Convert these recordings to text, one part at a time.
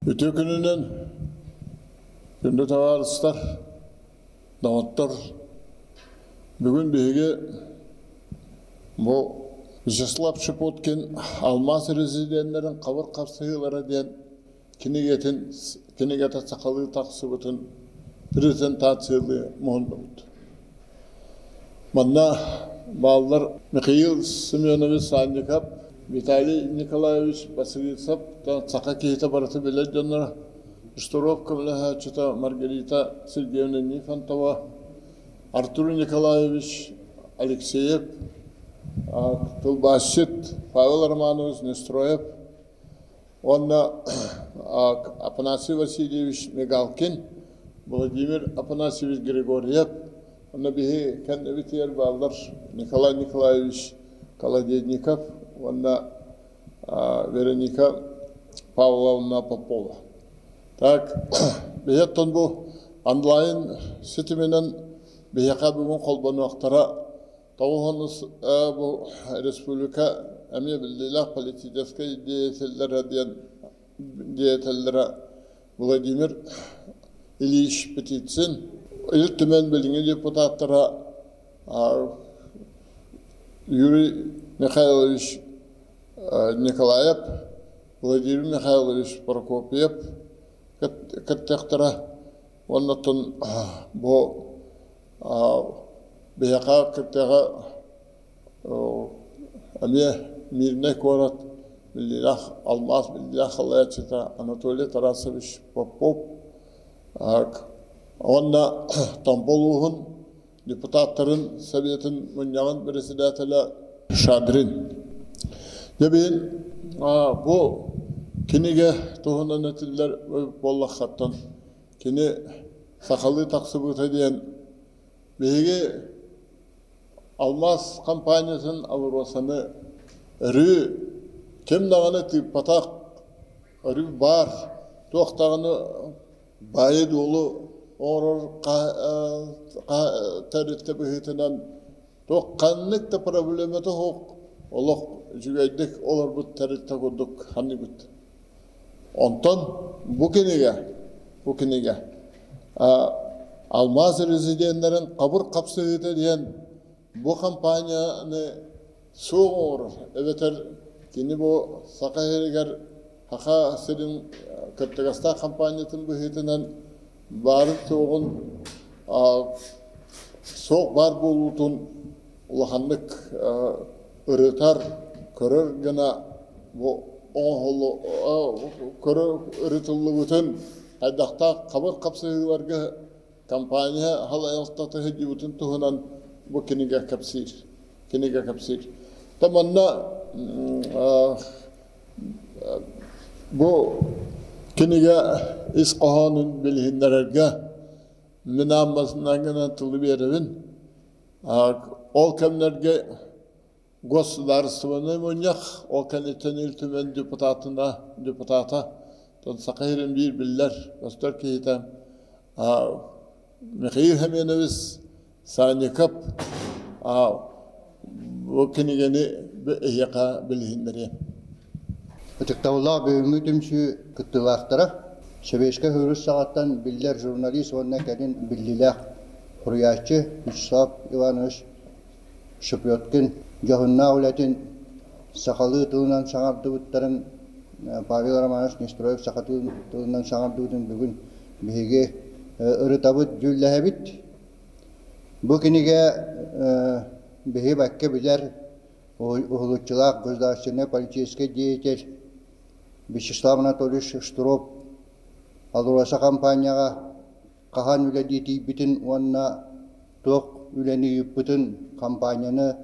Үтүө күнүнэн, күндү табаарыстар, доҕоттор! Бүгүн биһиги бу Вячеслав Шипуткин алмаас резиденнэрин хабыр хапсыһыылара диэн кинигэтин кинигэтэ сахалыы тахсыбытын презентациялыы муһуннубут. Манна бааллар Михаил Семенович Санников, Виталий Николаевич Васильцев, саха киһитэ барыта билэр дьонноро, Штыров көмөлөһөөччүтэ Маргарита Сергеевна Нифонтова, Артур Николаевич Алексеев, тылбаасчыт Павел Романович Нестроев уонна Афанасий Васильевич Мигалкин, Владимир Афанасьевич Григорьев, уонна биһи кэннибитигэр бааллар Николай Николаевич Колодезников уонна Вероника Павловна Попова. Так, биһи оттон бу онлайн ситиминэн биһиэхэ бүгүн холбонуохтара Тоҕус бу республика эмиэ биллиилээх политическай деятеллэрэ диэн деятеллэрэ Владимир Ильич Птицын, Ил Түмэн билиҥҥи депутаттара Юрий Михайлович Николаев, Владимир Михайлович Прокопьев кыттыахтара уонна оттон бу Биһиэхэ кырдьаҕа эмиэ Мирнэй куорат биллиилээх алмаас биллиилээх салайааччыта Анатолий Тарасович Попов уонна Томпо улууһун депутаттарын Советын мунньаҕын председателэ Шадрин. Дьэ билин бу кинигэ туһунан этиллэр буоллаххаттан кини сахалыы тахсыбыта диэн биһиги алмаас компаниятын АЛРОСАны өрүү ким даҕаны тыыппатах, өрүү баар, туох даҕаны баайы-дуолу оҥорор тэрилтэ быһыытынан туох ханнык да проблемата суох олох үчүгэйдик олорбут тэрилтэ курдук саныыбыт. Онтон бу кинигэ, бу кинигэ алмаас резиденнэрин хабыр хапсыһыыта диэн бу компанияны суох оҥорор эбэтэр кини бу Саха сиригэр Саха сирин кыттыгастаах компаниятын быһыытынан баарын-суоҕун суох баар буолуутун улаханнык ырытар, көрөр гына бу көрө ырытыллыбытын хайдахтаах хабыр хапсыһыыларга компания салайалтата сылдьыбытын туһунан бу кинигэ кэпсиир. Кинигэ кэпсиир. То манна бу кинигэ ис хоһоонун билиһиннэрэргэ мин аан бастаан гынан тылы биэрэбин. Ол кэмнэргэ Государственнай мунньах ол кэнниттэн Ил Түмэн депутатына депутата Саха сирин биир биллэр көстөр киһитэ Михаил Семенович Санников бу кинигэни эһиэхэ билиһиннэриэм. Ытыктабыллаах бүгүҥҥү түмсүү кыттыылаахтара, Сэбиэскэй Союз саҕаттан биллэр журналист уонна кэлин биллиилээх суруйааччы Вячеслав Иванович Шеплеткин дьоһуннаах үлэтин сахалыы тылынан саҥардыбыттарын Павел Романович Нестроев саха тылынан саҥардыбытын бүгүн биһиги ырытабыт, дьүүллэһэбит. Бу кинигэ биһи бэккэ билэр уһулуччулаах государственнай политическай деятель Вячеслав Анатольевич Штыров АЛРОСА хампаанньаҕа хаһан үлэлии тиийбитин уонна туох үлэни ыыппытын, хампаанньаны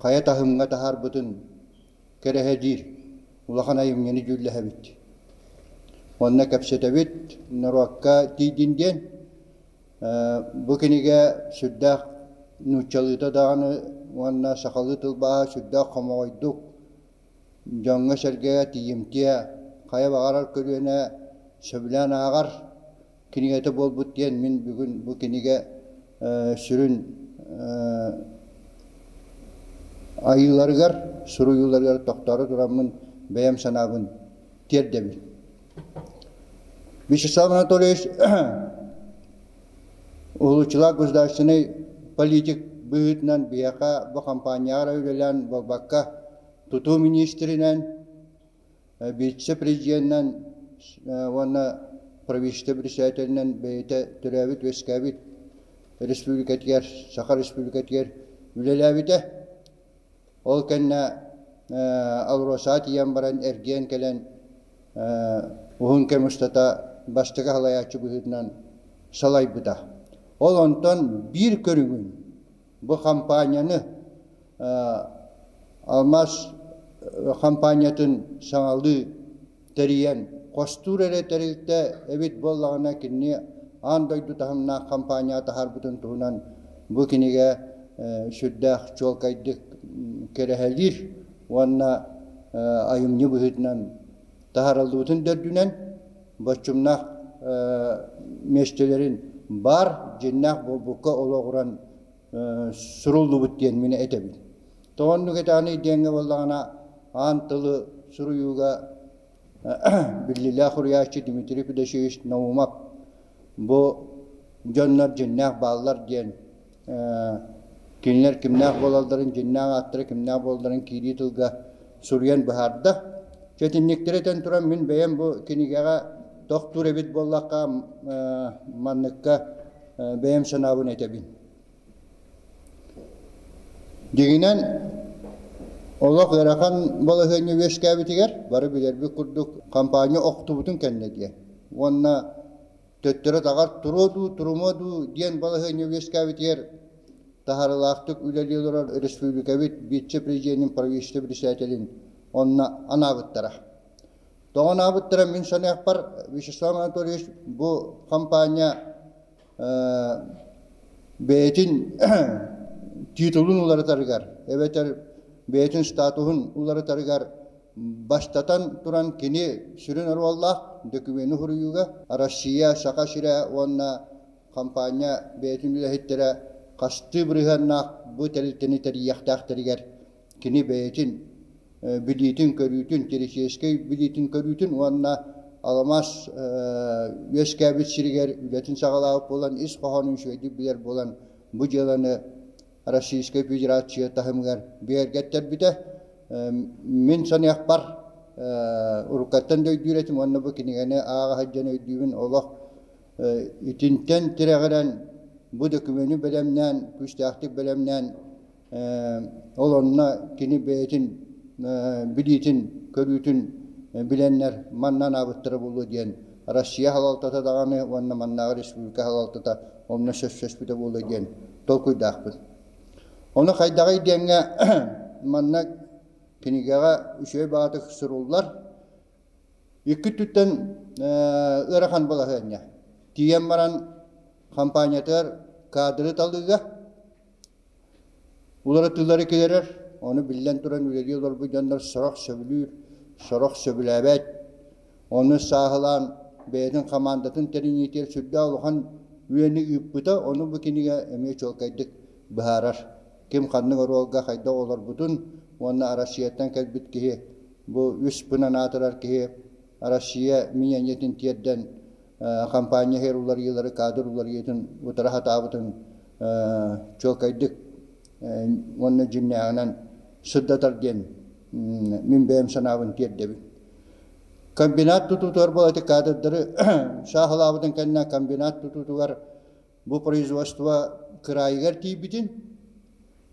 хайа таһымҥа таһаарбытын кэрэһэлиир улахан айымньыны дьүүллэһэбит. Онно кэпсэтэбит, норуокка тиийдин диэн. Бу кинигэ сүрдээх нууччалыыта даҕаны уонна сахалыы тылбааһа сүрдээх хомоҕойдук дьоҥҥо-сэргэҕэ тиийимтиэ, хайа баҕарар көлүөнэ сөбүлээн ааҕар кинигэтэ буолбут диэн мин бүгүн бу кинигэ сүрүн айыыларыгар, суруйууларыгар тохтоору тураммын бэйэм санаабын тиэрдэбин. Вячеслав Анатольевич уһулуччулаах государственнай политик быһыытынан биһиэхэ бу хампаанньаҕа үлэлээн буолбакка, тутуу миниистиринэн, вице-президенинэн уонна правительство председателинэн бэйэтэ төрөөбүт-үөскээбит республикатыгар, Саха Республикатыгар үлэлээбитэ. Ол кэннэ АЛРОСА тиийэн баран эргийэн кэлэн уһун кэм устата бастакы салайааччы быһыытынан салайбыта. Ол онтон биир көрүҥүн бу хампаанньаны алмаас хампаанньатын саҥалыы тэрийэн хостуур эрэ тэрилтэ эбит буоллаҕына кинини аан дойду таһымнаах хампаанньаҕа таһаарбытын туһунан бу кинигэ сүрдээх чуолкайдык кэрэһэлиир уонна айымньы быһыытынан таһаарыллыбытын да үрдүнэн боччумнаах миэстэлэрин баар дьиннээх буолбукка олоҕуран суруллубут диэн мин этэбин. Тоҕо оннук этэҕиний диэҥҥэ буоллаҕына аан тылы суруйууга биллиилээх суруйааччы Дмитрий Федосеевич Наумов бу дьоннор дьиннээх бааллар диэн кинилэр кимнээх буолалларын, дьиннээх ааттара кимнээх буолалларын киирии тылга суруйан быһаарда. Чэтинниктэри этэн туран мин бэйэм бу кинигэҕэ тохтуур эбит буоллахха манныкка бэйэм санаабын этэбин. Дьиҥинэн, олох ыарахан балаһыанньа үөскээбитигэр, бары билэрбит курдук, хампаанньа охтубутун кэннэ диэн уонна төттөрү таҕар туруо дуу, турумуо дуу диэн балаһыанньа үөскээбитигэр таһаарыылаахтык үлэлии олорор республикабыт вице-президенин, правительство председателин онно анаабыттара. Тоҕо анаабыттара мин саныахпар, Вячеслав Анатольевич бу хампаанньа бэйэтин титулун уларытарыгар эбэтэр бэйэтин статуһун уларытарыгар бастатан туран кини сүрүн оруоллаах дөкүмүөнү суруйууга Россия, Саха сирэ уонна хампаанньа бэйэтин үлэһиттэрэ хастыы бырыһыаннаах бу тэрилтэни тэрийиэхтээхтэригэр кини бэйэтин билиитин-көрүүтүн, теоретическэй билиитин-көрүүтүн уонна аламаас үөскээбит сиригэр үлэтин саҕалаабыт буолан, ис хоһоонун үчүгэйдик билэр буолан, бу дьыаланы Российскай Федерация таһымыгар бигэргэттэрбитэ. Мин саныахпар, уруккаттан да өйдүүр этим уонна бу кинигэни ааҕа сылдьан өйдүүбүн олох итинтэн тирэҕирэн бу дөкүмүөнү бэлэмнээн, күүстээхтик бэлэмнээн Ол онно кини бэйэтин билиитин, көрүүтүн билэннэр манна анаабыттара буолуо диэн Россия салалтата даҕаны уонна маннааҕы республика салалтата онно сөпсөспүтэ буолуо диэн толкуйдаахпын. Ону хайдаҕый диэҥҥэ манна кинигэҕэ үчүгэй баҕатык суруллар. Икки өттүттэн ыарахан балаһыанньа. Тиийэн баран хампаанньатыгар кадры талыыга Уларытыылары киллэрэр, ону биллэн туран үлэлии олорбут дьоннор сорох сөбүлүүр, сорох сөбүлээбэт. Ону сааһылаан бэйэтин хамаандатын тэриниитигэр сүрдээх улахан үлэни ыыппыта, ону бу кинигэ эмиэ чуолкайдык быһаарар. Ким ханнык оруолга хайдах олорбутун уонна Россияттан кэлбит киһи, бу үс пынан аатырар киһи Россия мнениетин тиэрдэн хампаанньа иһэр уларыйыылары, кадр уларыйыытын утара сатаабытын чуолкайдык уонна дьиҥнээҕинэн сырдатар диэн мин бэйэм санаабын тиэрдэбин. Комбинат тутуутугар буолар ити кадрдары сааһылаабытын кэннэ комбинат тутуутугар бу производство кыраайыгар тиийбитин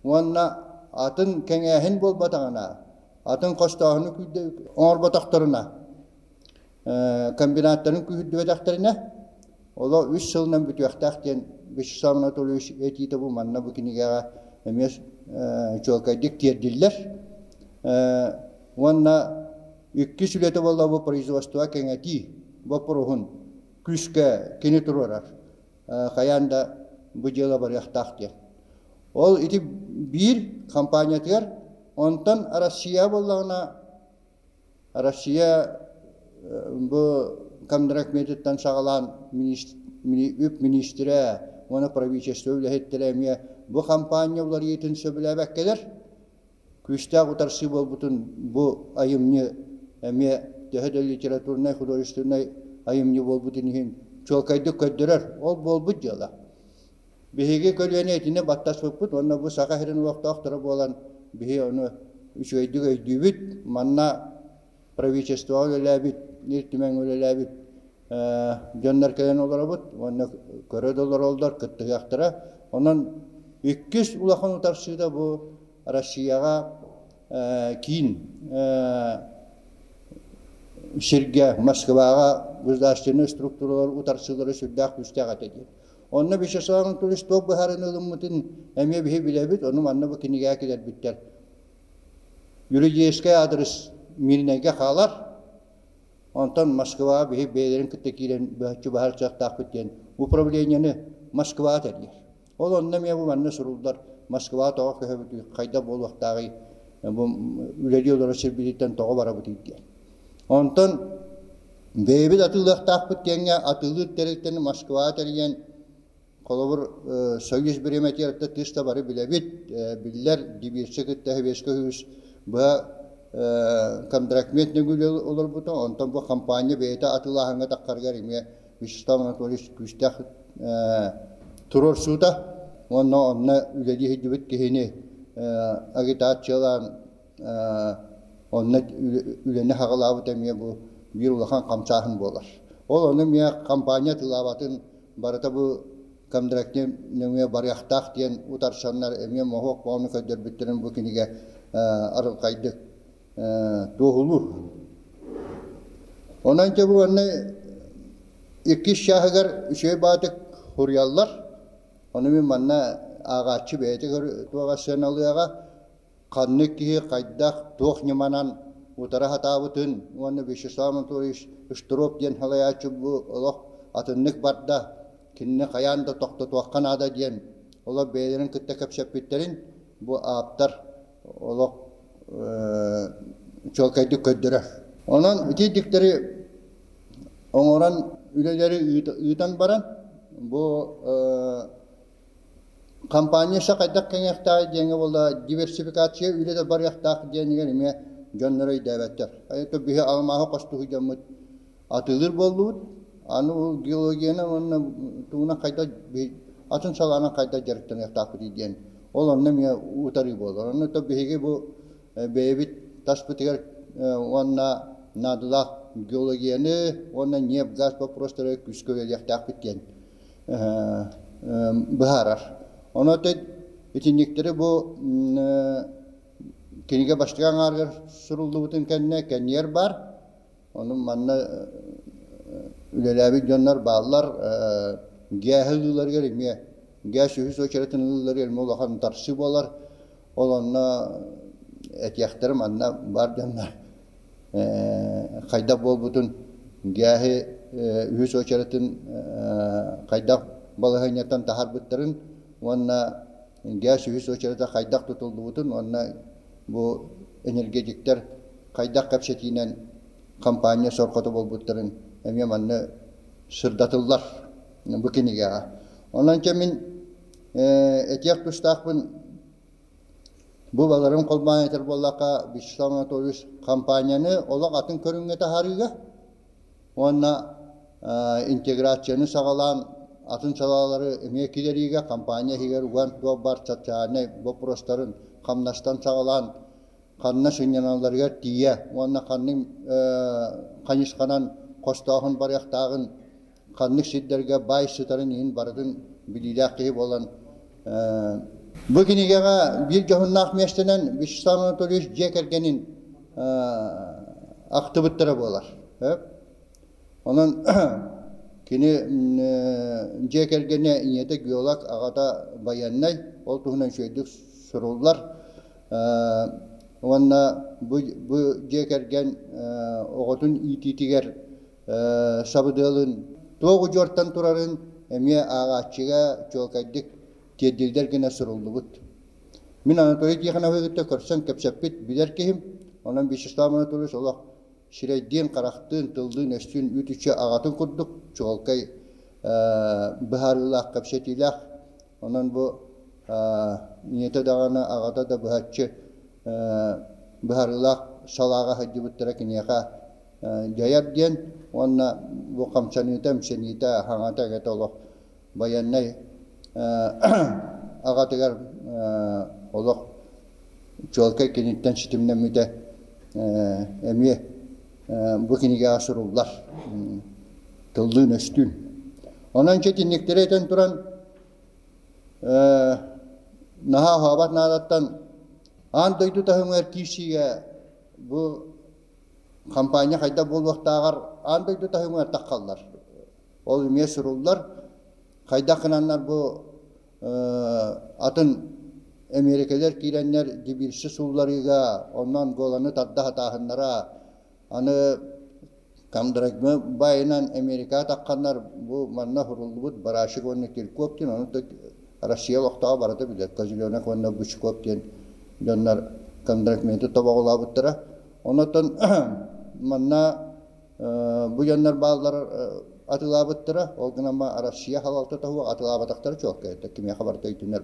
уонна атын кэҥээһин буолбатаҕына, атын хостооһуну оҥорботохторуна комбинаттарын күүһүрдүбэтэхтэринэ, олох үс сылынан бүтүөхтээх диэн Вячеслав Анатольевич этиитэ бу манна бу кинигэҕэ эмиэ чуолкайдык тиэрдиллэр. Уонна иккис үлэтэ буолла бу производство кэҥэтии боппуруоһун күүскэ кини туруорар. Хайаан да бу дьыала барыахтаах диэн. Ол ити биир компаниятыгар, онтон Россия буоллаҕына Россия бу Комдрахметыттан саҕалаан үп миниистирэ уонна правительство үлэһиттэрэ эмиэ бу хампаанньа уларыйыытын сөбүлээбэккэлэр күүстээх утарсыы буолбутун бу айымньы эмиэ төһө да литературнай, художественнай айымньы буолбутун иһин чуолкайдык көрдөрөр. Ол буолбут дьыала. Биһиги көлүөнэ итини баттаспыппыт уонна бу Саха сирин олохтоохторо буолан биһи ону үчүгэйдик өйдүүбүт. Манна правительствоҕа үлэлээбит, Ил Түмэҥҥэ үлэлээбит дьоннор кэлэн олоробут уонна көрө да олороллор, кыттыһыахтара. Онон иккис улахан утарсыыта бу Россияҕа киин сиргэ Москваҕа государственнай структуралар утарсыылара сүрдээх күүстээх этэ диэн. Онно Вячеслав Анатольевич туох быһаарыыны ылыммытын эмиэ биһи билэбит, ону манна бу кинигэҕэ киллэрбиттэр. Юридическай адрес Мирнэйгэ хаалар, онтон Москваҕа биһи бэйэлэрин кытта киирэн быһаччы баһар кыахтаахпыт диэн управлениены Москваҕа тэрийэр. Ол онно эмиэ бу манна суруллар Москваҕа тоҕо көһөбүтүй, хайдах буолуохтааҕый, бу үлэлии олорор сирбититтэн тоҕо барабытый диэн. Онтон бэйэбит атыылыахтаахпыт диэҥҥэ атыылыыр тэрилтэни Москваҕа тэрийэн, холобур, Союз бириэмэтигэр тыыс да бары билэбит, биллэр Дибирси кытта Сэбиэскэй Союз быһа контрактмет нөҥүө олорбута, онтон бу компания бэйэтэ атыылааһыҥҥа таххарыгар эмиэ Вячеслав Анатольевич күүстээх туруорсуута уонна онно үлэлии сылдьыбыт киһини агитациялаан онно үлэни хаҕалаабыт эмиэ бу биир улахан хамсааһын буолар. Ол ону эмиэ компания тылаабатын барыта бу контрактын нөҥүө барыахтаах диэн утарсаннар эмиэ моһуок бөҕөнү көрдөрбүттэрин бу кинигэ арылхайдык туоһулуур. Онон дьэ бу манна иккис чааһыгар үчүгэй баатык суруйаллар. Ону мин манна ааҕааччы бэйэтэ туоҕа сыаналыаҕа ханнык киһи хайдах туох ньыманан утара сатаабытын уонна Вячеслав Анатольевич Штыров диэн салайааччы бу олох атыннык барда, кинини хайаан да тохтотуохха наада диэн олох бэйэлэрин кытта кэпсэппиттэрин бу ааптар олох чуолкайдык көрдөрөр. Онон ити диктэри оҥорон үлэлэри ыытан баран бу Компания хайдах кэҥиэхтээҕий диэҥҥэ буолла диверсификация үлэтэ барыахтаах диэнигэр эмиэ дьоннор өйдөөбөттөр. Это биһи алмааһы хостуһуй дьоммут атыылыыр буоллубут. Аны ол геологияны уонна тугунан хайдах атын салаанан хайдах дьарыктаныахтаахпытый диэн ол онно эмиэ утарыы буолар. Онно то биһиги бу бэйэбит таспытыгар уонна наадалаах геологияны уонна ньиэп-газ боппуруостары күүскэ үлэлиэхтээхпит диэн быһаарар. Онон итинниктэри бу кинигэ бастакы аҥаарыгар суруллубутун кэннэ кэнниэр баар. Ону манна үлэлээбит дьоннор бааллар. Гээһи ылыыларыгар эмиэ гээс үһүс уочаратын ылыыларыгар эмиэ улахан утарсыы буолар. Ол онно этиэхтэрэ манна баар дьоннор хайдах буолбутун гээһи үһүс уочаратын хайдах балаһыанньаттан таһаарбыттарын уонна гээс үһүс уочарата хайдах тутуллубутун уонна бу энергетиктэр хайдах кэпсэтиинэн компания сорҕото буолбуттарын эмиэ манна сырдатыллар бу кинигэҕэ. Онон дьэ мин этиэх тустаахпын Бу баларын холбоон этэр буоллахха, Вячеслав Анатольевич компанияны олох атын көрүҥҥэ таһаарыыга уонна интеграцияны саҕалаан атын салаалары эмиэ киллэриигэ компания иһигэр уган туох баар социальнай боппуруостарын хамнастан саҕалаан ханна сынньаналларыгар тиийэ уонна ханнык хайысханан хостооһун барыахтааҕын ханнык сирдэргэ баай сытарын иһин барытын билиилээх киһи буолан бу кинигэҕэ биир дьоһуннаах миэстэнэн Вячеслав Анатольевич дьиэ кэргэнин ахтыбыттара буолар. Онон кини дьиэ кэргэнэ ийэтэ геолог, аҕата байыаннай, ол туһунан үчүгэйдик суруллар. Уонна бу, бу дьиэ кэргэн оҕотун иитиитигэр сабыдыалын туох удьуортан турарын эмиэ ааҕааччыга чуолкайдык тиэрдиллэр гына суруллубут. Мин Анатолий Тихоновы кытта көрсөн кэпсэппит билэр киһим, онон Вячеслав Анатольевич олох сирэйдиин-харахтыын, тыллыын-өстүүн үүт-үччү аҕатын курдук чуолкай быһаарыылаах, кэпсэтиилээх. Онон бу ийэтэ даҕаны, аҕата да быһаччы быһаарыылаах салааҕа сылдьыбыттара киниэхэ. дьайар диэн уонна бу хамсаныыта, имсэниитэ, хаҥата-эҥэтэ олох байыаннай аҕатыгар олох чуолкай киниттэн ситимнэммитэ эмиэ бу кинигэҕэ суруллар тыллыын-өстүүн. Онон ити итинниктэри этэн туран наһаа уһаабат наадаттан аан дойду таһымыгар киирсиигэ бу хампаанньа хайдах буолуохтааҕар аан дойду таһымыгар таххаллар. Ол эмиэ суруллар. Хайдах гынаннар бу атын Эмиэрикэлэр киирэннэр дебирси суулларыыга, онно Анголаны тарда сатааһыннара, аны Комдрагмы байынан Америкаҕа тахханнар бу манна суруллубут Барашек уонна Кирков диэн, ону Россия олохтооҕо барыта билэр, Козленок уонна Бычков диэн дьоннор Комдрагменты тобоҕолообуттара. Онон манна Бу дьоннор бааллар атыылаабыттара, ол гынан Россия халалтата суох атыылаабатахтара чуолкай, кимиэхэ барыта өйдөнөр.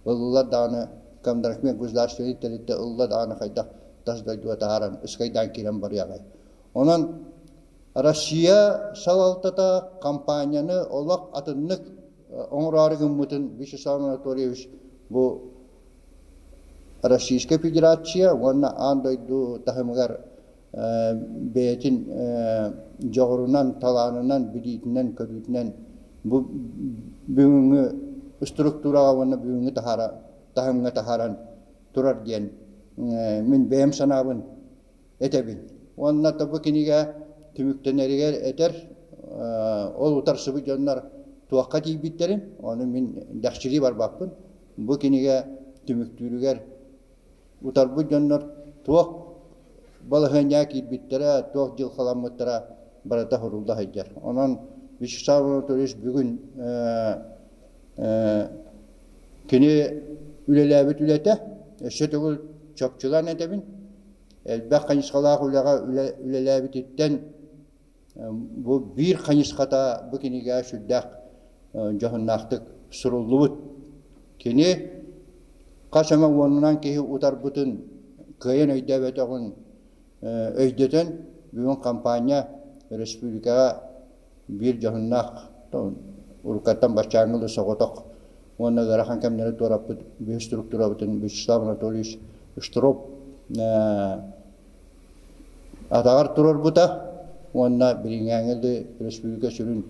Ыллылар даҕаны Комдрахмет государственный тэрилтэ ылла даҕаны хайдах тас дойдуга таһааран ыскайдаан киирэн барыаҕай. Онон Россия салалтата компанияны олох атыннык оҥороору гыммытын Вячеслав Анатольевич бу Российскай Федерация уонна аан дойду таһымыгар бэйэтин дьоҕурунан, талаанынан, билиитинэн, көрүүтүнэн бу бүгүҥҥү структураҕа уонна бүгүҥҥү таһаара таһымҥа таһааран турар диэн мин бэйэм санаабын этэбин. Уонна бу кинигэ түмүктэнэригэр этэр ол утарсыбыт дьоннор туохха тиийбиттэрин, ону мин дэхсилии барбаппын. Бу кинигэ түмүктүүрүгэр утарбыт дьоннор туох балаһыанньаҕа киирбиттэрэ, туох дьылҕаламмыттара барыта сурулла сылдьар. Онон Вячеслав Анатольевич бүгүн кини үлэлээбит үлэтэ өссө төгүл чопчулаан этэбин, элбэх хайысхалаах үлэҕэ үлэлээбититтэн бу биир хайысхата бу кинигэ сүрдээх дьоһуннаахтык суруллубут. Кини хас эмэ уонунан киһи утарбытын кыайан өйдөөбөтөҕүн өйдөтөн, бүгүн хампаанньа республикаҕа биир дьоһуннаах уруккаттан баччааҥҥы соҕотох уонна ыарахан кэмнэри туораппыт биир структурабытын Вячеслав Анатольевич Штроп атаҕар туруорбута уонна билиҥҥээҥҥи да республика сүрүн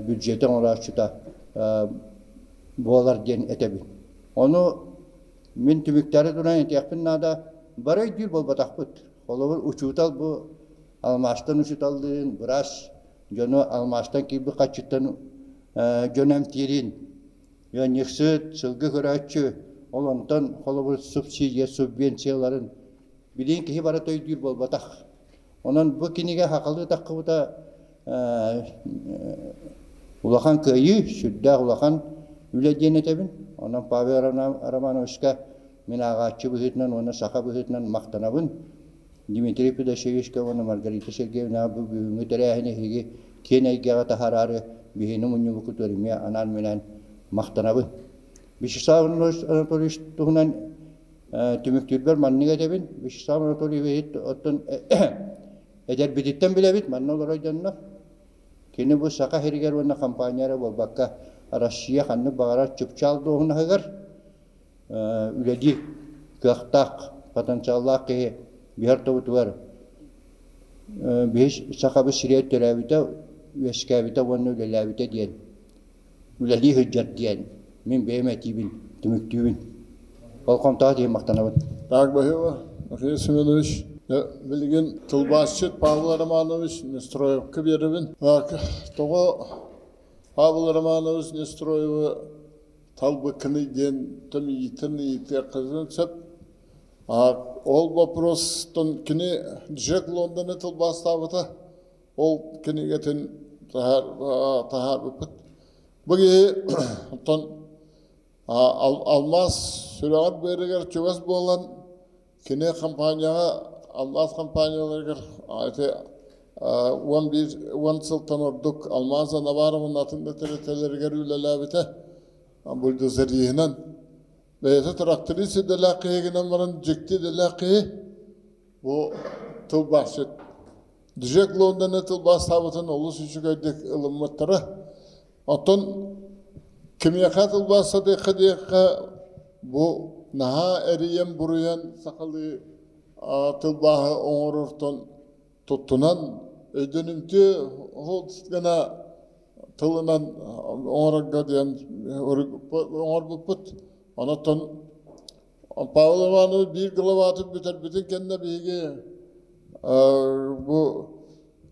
бюджеты оҥорооччута буолар диэн этэбин. Ону мин түмүктэри туран этиэхпин наада, бары өйдүүр буолбатахпыт. Холобур, учуутал бу алмаастан учууталлыын, быраас дьону алмаастан киирбит харчыттан дьон эмтиирин, ыанньыксыт, сылгы көрөөччү, ол онтон холобур субсидия, субвенцияларын билигин киһи барыта өйдүүр буолбатах. Онон бу кинигэ сахалыы таххыбыта улахан кыайыы, сүрдээх улахан үлэ диэн этэбин. Онон Павел Романовичка мин ааҕааччы быһыытынан уонна саха быһыытынан махтанабын. Дмитрий Федосеевичка уонна Маргарита Сергеевнаҕа бу бүгүҥҥү тэрээһини эһиги киэн эйгэҕэ таһаараары биһини мунньубуккутугар эмиэ анаан-минээн махтанабын. Вячеслав Анатольевич туһунан түмүктүүрбэр маннык этэбин. Вячеслав Анатольевич оттон эдэрбититтэн билэбит, манна олорор дьоннор. Кини бу Саха сиригэр уонна компания эрэ буолбакка, Россия ханнык баҕарар чыпчаал дуоһунаһыгар үлэлиир кыахтаах, потенциаллаах киһи биһэр тобутугар биһи сахабыт сиригэр төрөөбүтэ, үөскээбитэ уонна үлэлээбитэ диэн үлэлии сылдьар диэн мин бэйэм этиибин түмүктүүбүн. Болҕомтоҕо тиийэн махтанабын. Так, баһыыба, Михаил Семенович. Билигин тылбаасчыт Павел Романович Нестроевка биэрэбин. Тоҕо Павел Романович Нестроевы талбыккыный диэн томиитын ыйытыаххытын сөп. Ол вопростан кини Джек Лондоны тылбаастаабыта. Ол кинигэтин таһаарбыппыт. Бу киһи оттон алмаас сүрэҕэр быарыгар чугас буолан кини компанияҕа алмаас компанияларыгар ити 11 сылтан ордук алмаас Анабаровын атын да тэрилтэлэригэр үлэлээбитэ. Бульдозериһынан бэйэтэ тракторист идэлээх киһигинэн баран дьикти идэлээх киһи бу тылбаасчыт. Джек Лондоны тылбаастаабытын олус үчүгэйдик ылыммыттара. Оттон кимиэхэ тылбаастатыахха диэххэ, бу наһаа эрийэн-буруйан сахалыы тылбааһы оҥорортон туттунан өйдөнүмтүө ол гына тылынан оҥорорго диэн оҥорбуппут. Онон Павел Иванович биир главатын бүтэрбитин кэннэ биһиги бу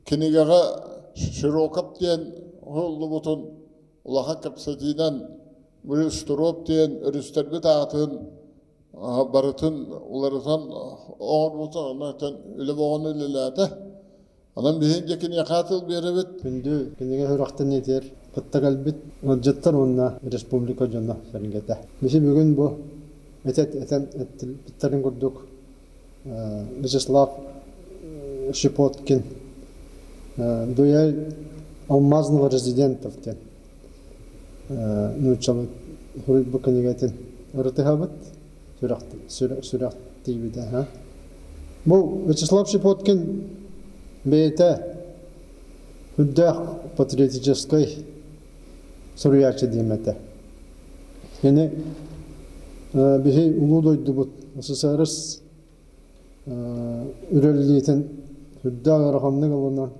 кинигэҕэ Широков диэн уһуллубутун улахан кэпсэтиинэн Штуров диэн өрүстэрбит аатын барытын уларытан оҥорбута, онон үлэ бөҕөнү үлэлээтэ. Онон биһиги дьэ киниэхэ тыл биэрэбит. Күндү кинигэ сүрэхтэниитигэр кытта кэлбит ыалдьыттар уонна республика дьоно сэргэтэ. Биһи бүгүн бу этет этэн эттилбиттэрин курдук Вячеслав Щепоткин Дуэль алмазного резидентов диэн нууччалыы суруйбут кинигэтин ырытыһабыт, сүрэхтиибит. Бу Вячеслав Щепоткин бэйэтэ үрдээх патриотическай суруйааччы диэм этэ. Кини биһи улуу дойдубут СССР үрэллиитин үрдээх ыараханнык ылынан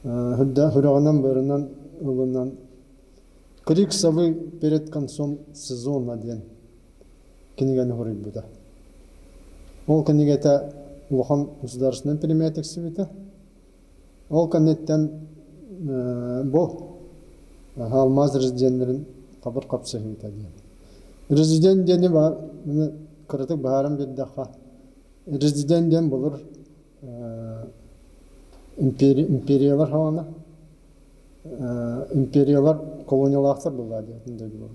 Сүрэҕинэн-быарынан ылынан «Крик совы перед концом сезона» диэн кинигэни суруйбута. Ол кинигэтэ улахан государственнай премия тиксибитэ. Ол кэнниттэн бу алмаз резиденнэрин хабыр хапсыһыыта диэн. Резидент диэни кыратык быһааран биэрдэххэ, резидент диэн былыр империялар хаҕана империялар колониялаахтар буоллаа диэн дойдулар.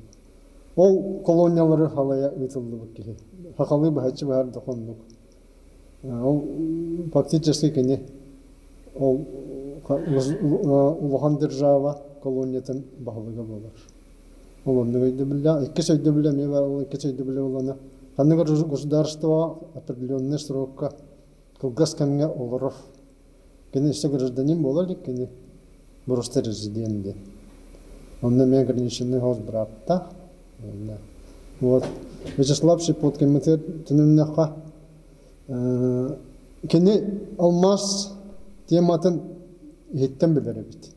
Ол колониялары халайа ыытыллыбыт киһи. Хахалыы быһаччы быһар да хоннук. Ол фактически кини ол улахан держава колониятын баһылыга буолар. Ол оннук өйдөбүллээх. Иккис өйдөбүлэ эмиэ бар, ол иккис өйдөбүлэ буоллаҕына ханнык государство определенный срокка кылгас кэмҥэ олорор. Кини өссө гражданин буола илик, кини просто резидент диэн. Онно эмиэ ограниченный хост бырааптаах. Вот. Вячеслав Щепоткин түнүннэххэ кини алмаас тематын иһиттэн билэр эбит.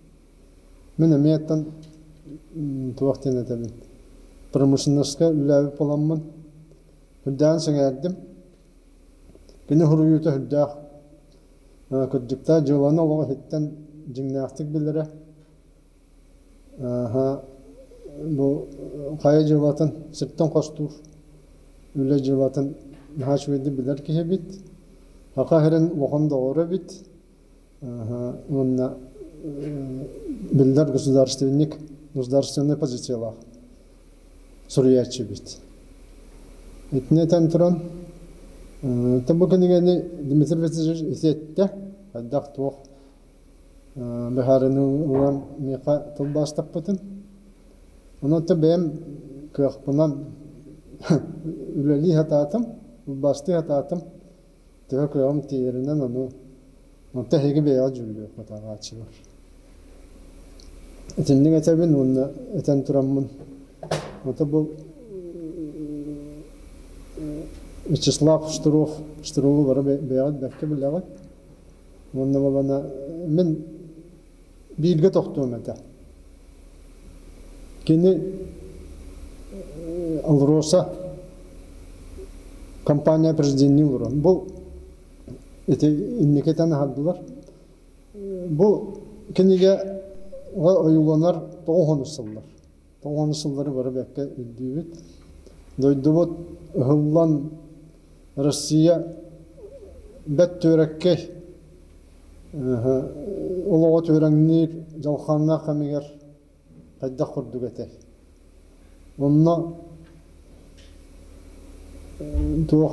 Мин эмиэ оттон туох диэн этэбин промышленноска үлэлээбит буоламмын үрдээн сэҥээрдим. Кини суруйуута сүрдээх кырдьыктаах дьыаланы олох иһиттэн дьиҥнээхтик билэрэ. Бу хайа дьыалатын сиртэн хостуур үлэ дьыалатын наһаа үчүгэйдик билэр киһи эбит. Саха сирин улахан доҕоро эбит. Уонна биллэр государственник, государственнай позициялаах суруйааччы эбит. Итини этэн туран, бу кинигэни Дмитрий Васильевич ити эттэ, хайдах туох быһаарыныы ылан миэхэ тылбаастаппытын. Онон бэйэм кыахпынан үлэлии сатаатым, тылбаастыы сатаатым. Төһө кыаҕым тиийэринэн ону онто эһиги бэйэҕит дьүүллүөххүт ааҕааччылар. Итинник этэбин уонна этэн тураммын ото бу Вячеслав Штыров Штырову бары бэйэҕит бэркэ билэҕит. Уонна буолана мин бииргэ тохтуом этэ. Кини АЛРОСА компания президеннии олорон бу ити инникитэн аһардылар. Бу кинигэ ойууланар 90 сыллар. 90 сыллары бары бэккэ үрдүүбүт. Дойдубут ыһыллан Россия бэт түөрэккэй олоҕо түөрэҥниир дьалхааннаах кэмигэр хайдах курдук этэй? Онно туох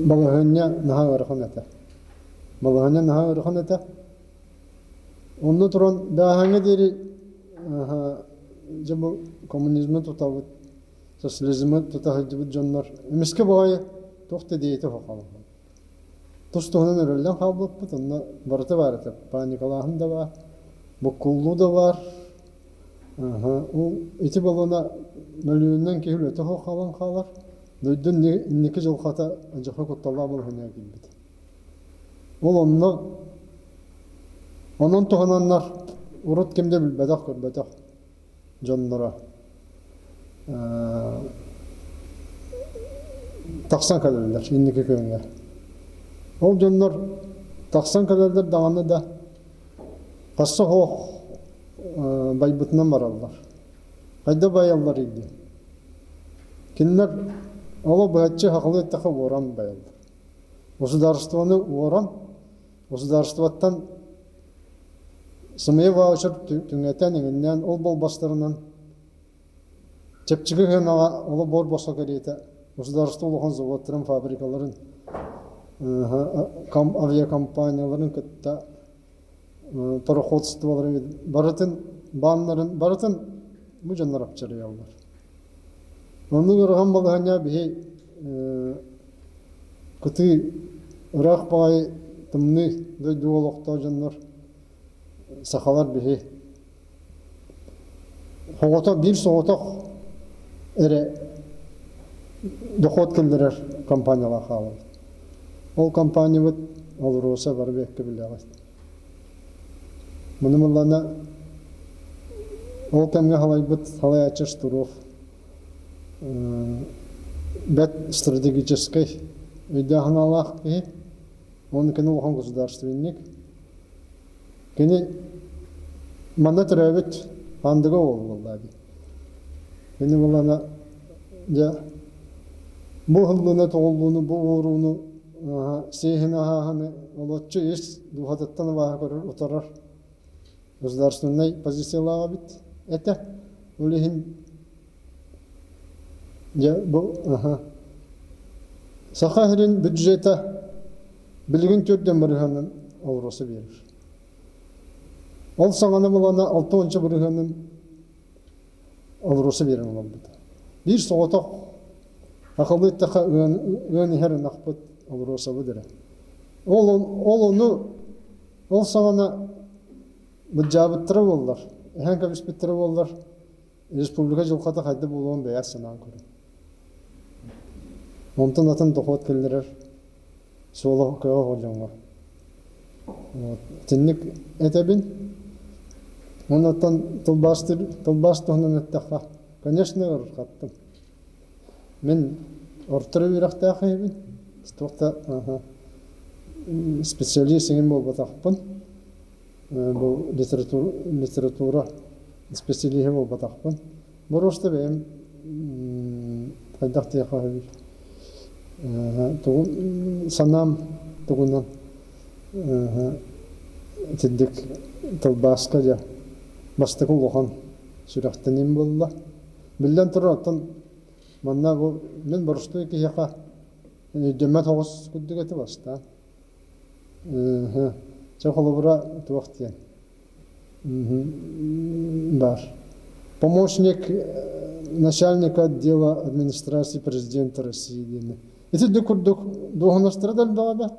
балаһыанньа наһаа ыарахан этэ. Балаһыанньа наһаа ыарахан этэ. Онно туран бээһээҥҥэ диэри дьэ бу коммунизмы тутабыт, социализмы тута сылдьыбыт дьоннор эмискэ баҕайы туох да идиэйэтэ суох хаалаллар. Тус-туһунан өрөллөн хаалбыппыт, онно барыта баар этэ. Паникалааһын да баар, буккуллуу да баар. Ол ити баллона мөлүйүөнүнэн киһи үлэтэ суох хаалан хаалар. Дойду инники дьылҕата дьоһо кутталлаах балаһыанньаҕа киирбит. Ол онно онон туһананнар урут ким да билбэтэх, көрбөтөх дьонноро тахсан кэлэллэр инники күөҥҥэ. Ол дьоннор тахсан кэлэллэр даҕаны да хасса суох байбытынан бараллар. Хайда байаллар диэн. Кинилэр олох быһаччы хахылы эттэхэ уоран байаллар. Государствоны уоран, государствоттан сымыйа ваучер түҥэтэн иҥиннээн ол болбастарынан чэпчэки сыанаҕа олох бор босхо кэриэтэ государство улахан заводтарын, фабрикаларын, авиакомпанияларын кытта пароходстволарын барытын бааннарын барытын бу дьоннор апчарыйаллар. Оннук ыарахан балаһыанньа биһи кытыы ыраах баҕайы тымныы дойдуга олохтоох дьоннор сахалар биһи Оҕото биир соҕотох эрэ дохуот киллэрэр компаниялаах хаалабыт. Ол компаниябыт АЛРОСА бары бэккэ билэҕит. Маны мыллана ол кэмҥэ халайбыт салайааччы Штыров бэт стратегическай өйдөөх-санаалаах киһи. Уонна кини улахан государственник. Кини манна төрөөбүт Пандыга уол буолла дии. Кини буоллаҕына дьэ бу ыһыллыыны тоҕуллууну, бу уорууну сиэһин аһааһыны олоччу ис дууһатыттан абааһы көрөр, утарар государственнай позициялаах эбит этэ. Ол иһин дьэ бу Саха сирин бюджета билигин төрдөн бырыһыанын АЛРОСА биэрэр. Ол саҥаны булана 60 бырыһыанын АЛРОСА биэрэн олорбута. Биир соҕотох акылы эттэххэ ыан иһэр ынахпыт АЛРОСАбыт эрэ. Ол, ол ону ол саҕана быдьаабыттара буоллар, эһэн кэбиспиттэрэ буоллар, республика дьылҕата хайда буолуон бэйэ санаан көрүҥ. Онтон атын дохуот киллэрэр суола кыаҕа дьоҥҥо. Вот. Итинник этэбин. Оннуттан тылбаастыр тылбаас туһунан эттэххэ, конечно, ыарырҕаттым. Мин орто үөрэхтээх киһибин. Туох да специалист иҥин буолбатахпын. Бу литература, литература специалиһэ буолбатахпын. Боруоста бэйэм хайдах диэххэ сөбүй тугу санаам тугунан итинник тылбааска дьэ бастакы улахан сүрэхтэниим буолла. Биллэн турар, оттон манна бу мин боростуой киһиэхэ өйдөммөт оҕус курдук этэ бастаан. Чэ холобура туох диэн Баар. Помощник начальника отдела администрации президента России диэни. Ити да курдук дуоһунастара да элбэҕэ да.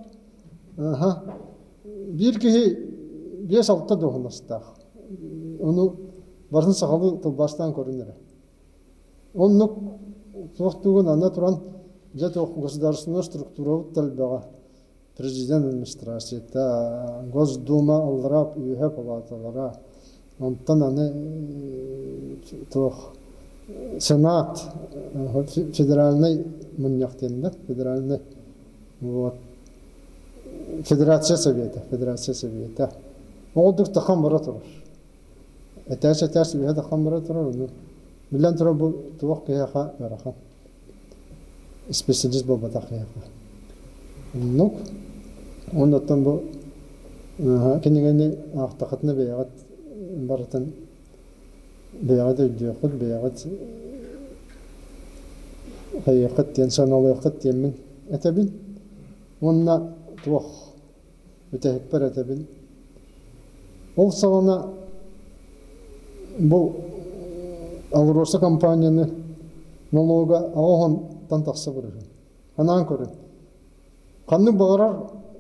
Аха. Биир киһи 5-6 дуоһунастаах. Ону барытын сахалыы тылбаастаан көрүн эрэ. Оннук туох тугун аны туран дьэ туох государственнай структурабыт да элбэҕэ. Президент администрацията, Госдума аллараа үөһэ палаталара, онтон аны туох Сенат федеральнай мунньах диэн да федеральнай вот Федерация Совета Федерация Совета ол тахан бара турар этээс этээс үөһэ тахан бара турар ону биллэн турар бу туох киһиэхэ ыарахан Специалист буолбатах киһиэхэ. Оннук. Оннуттан бу кинигэни аахтаххытына бэйэҕит барытын бэйэҕит өйдүөххүт, бэйэҕит хайыаххыт диэн сыаналыаххыт диэммин этэбин. Уонна туох бүтэһикпэр этэбин. Ол саҕана бу АЛРОСА компанияны нолуога 80-тан тахса барыһын. Анаан көрүн. Ханнык баҕарар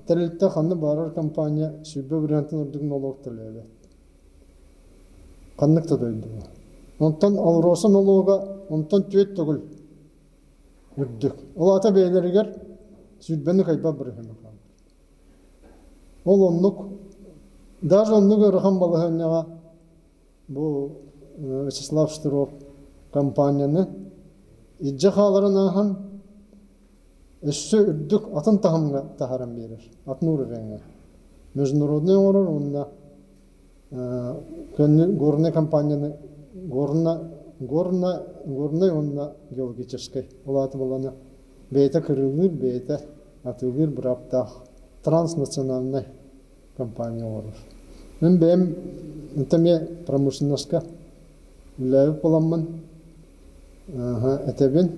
тэрилтэ, ханна баарар компания 20 вариантын ордук нолуок төлөөбөт. Ханнык да дойдуга. Онтон АЛРОСА нолуога онтон түөрт төгүл үрдүк. Ол аата бэйэлэригэр сүүрбэни кыайбат бырыһыана хаалар. Ол оннук, даже оннук ыарахан балаһыанньаҕа бу Вячеслав Штыров компанияны илдьэ хааларын ааһан өссө үрдүк атын таһымҥа таһааран биэрэр, атын уровеҥҥа. Международный оҥорор уонна горнай компанияны горно, горно, горнай уонна геологическай ол аата буоллаҕына бэйэтэ кырыылыыр, бэйэтэ атыылыыр бырааптаах транснациональнай компания оҥорор. Мин бэйэм эмиэ промышленноска үлэлээбит буоламмын этэбин.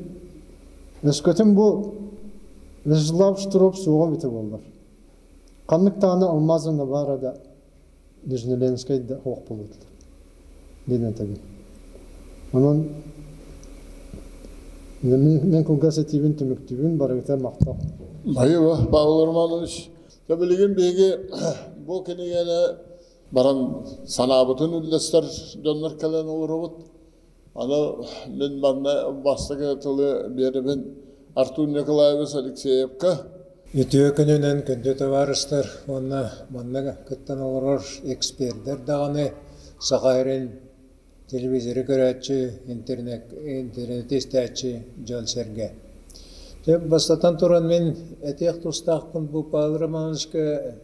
Өскөтүн бу Вячеслав Штыров суоҕа эбитэ буоллар. Ханнык даҕаны алмаза баара да Нижнеленскэй да суох буолуотулар диэн этэбин. Онон мин кылгас этиибин түмүктүүбүн, барыгытыгар махтал. Спасибо, Павел Романович. Дьэ билигин биһиги бу кинигэни баран санаабытын үллэстэр дьоннор кэлэн олоробут. Аны мин манна бастакы тылы биэрэбин Артур Николаевич Алексеевка. Үтүө күнүнэн күндү табаарыстар уонна манна кыттан олорор экспердэр даҕаны Саха сирин телевизоры көрөөччү, интернет, интернети истээччи дьон-сэргэ. Дьэ, бастатан туран мин этиэх тустаахпын бу Павел Романовичка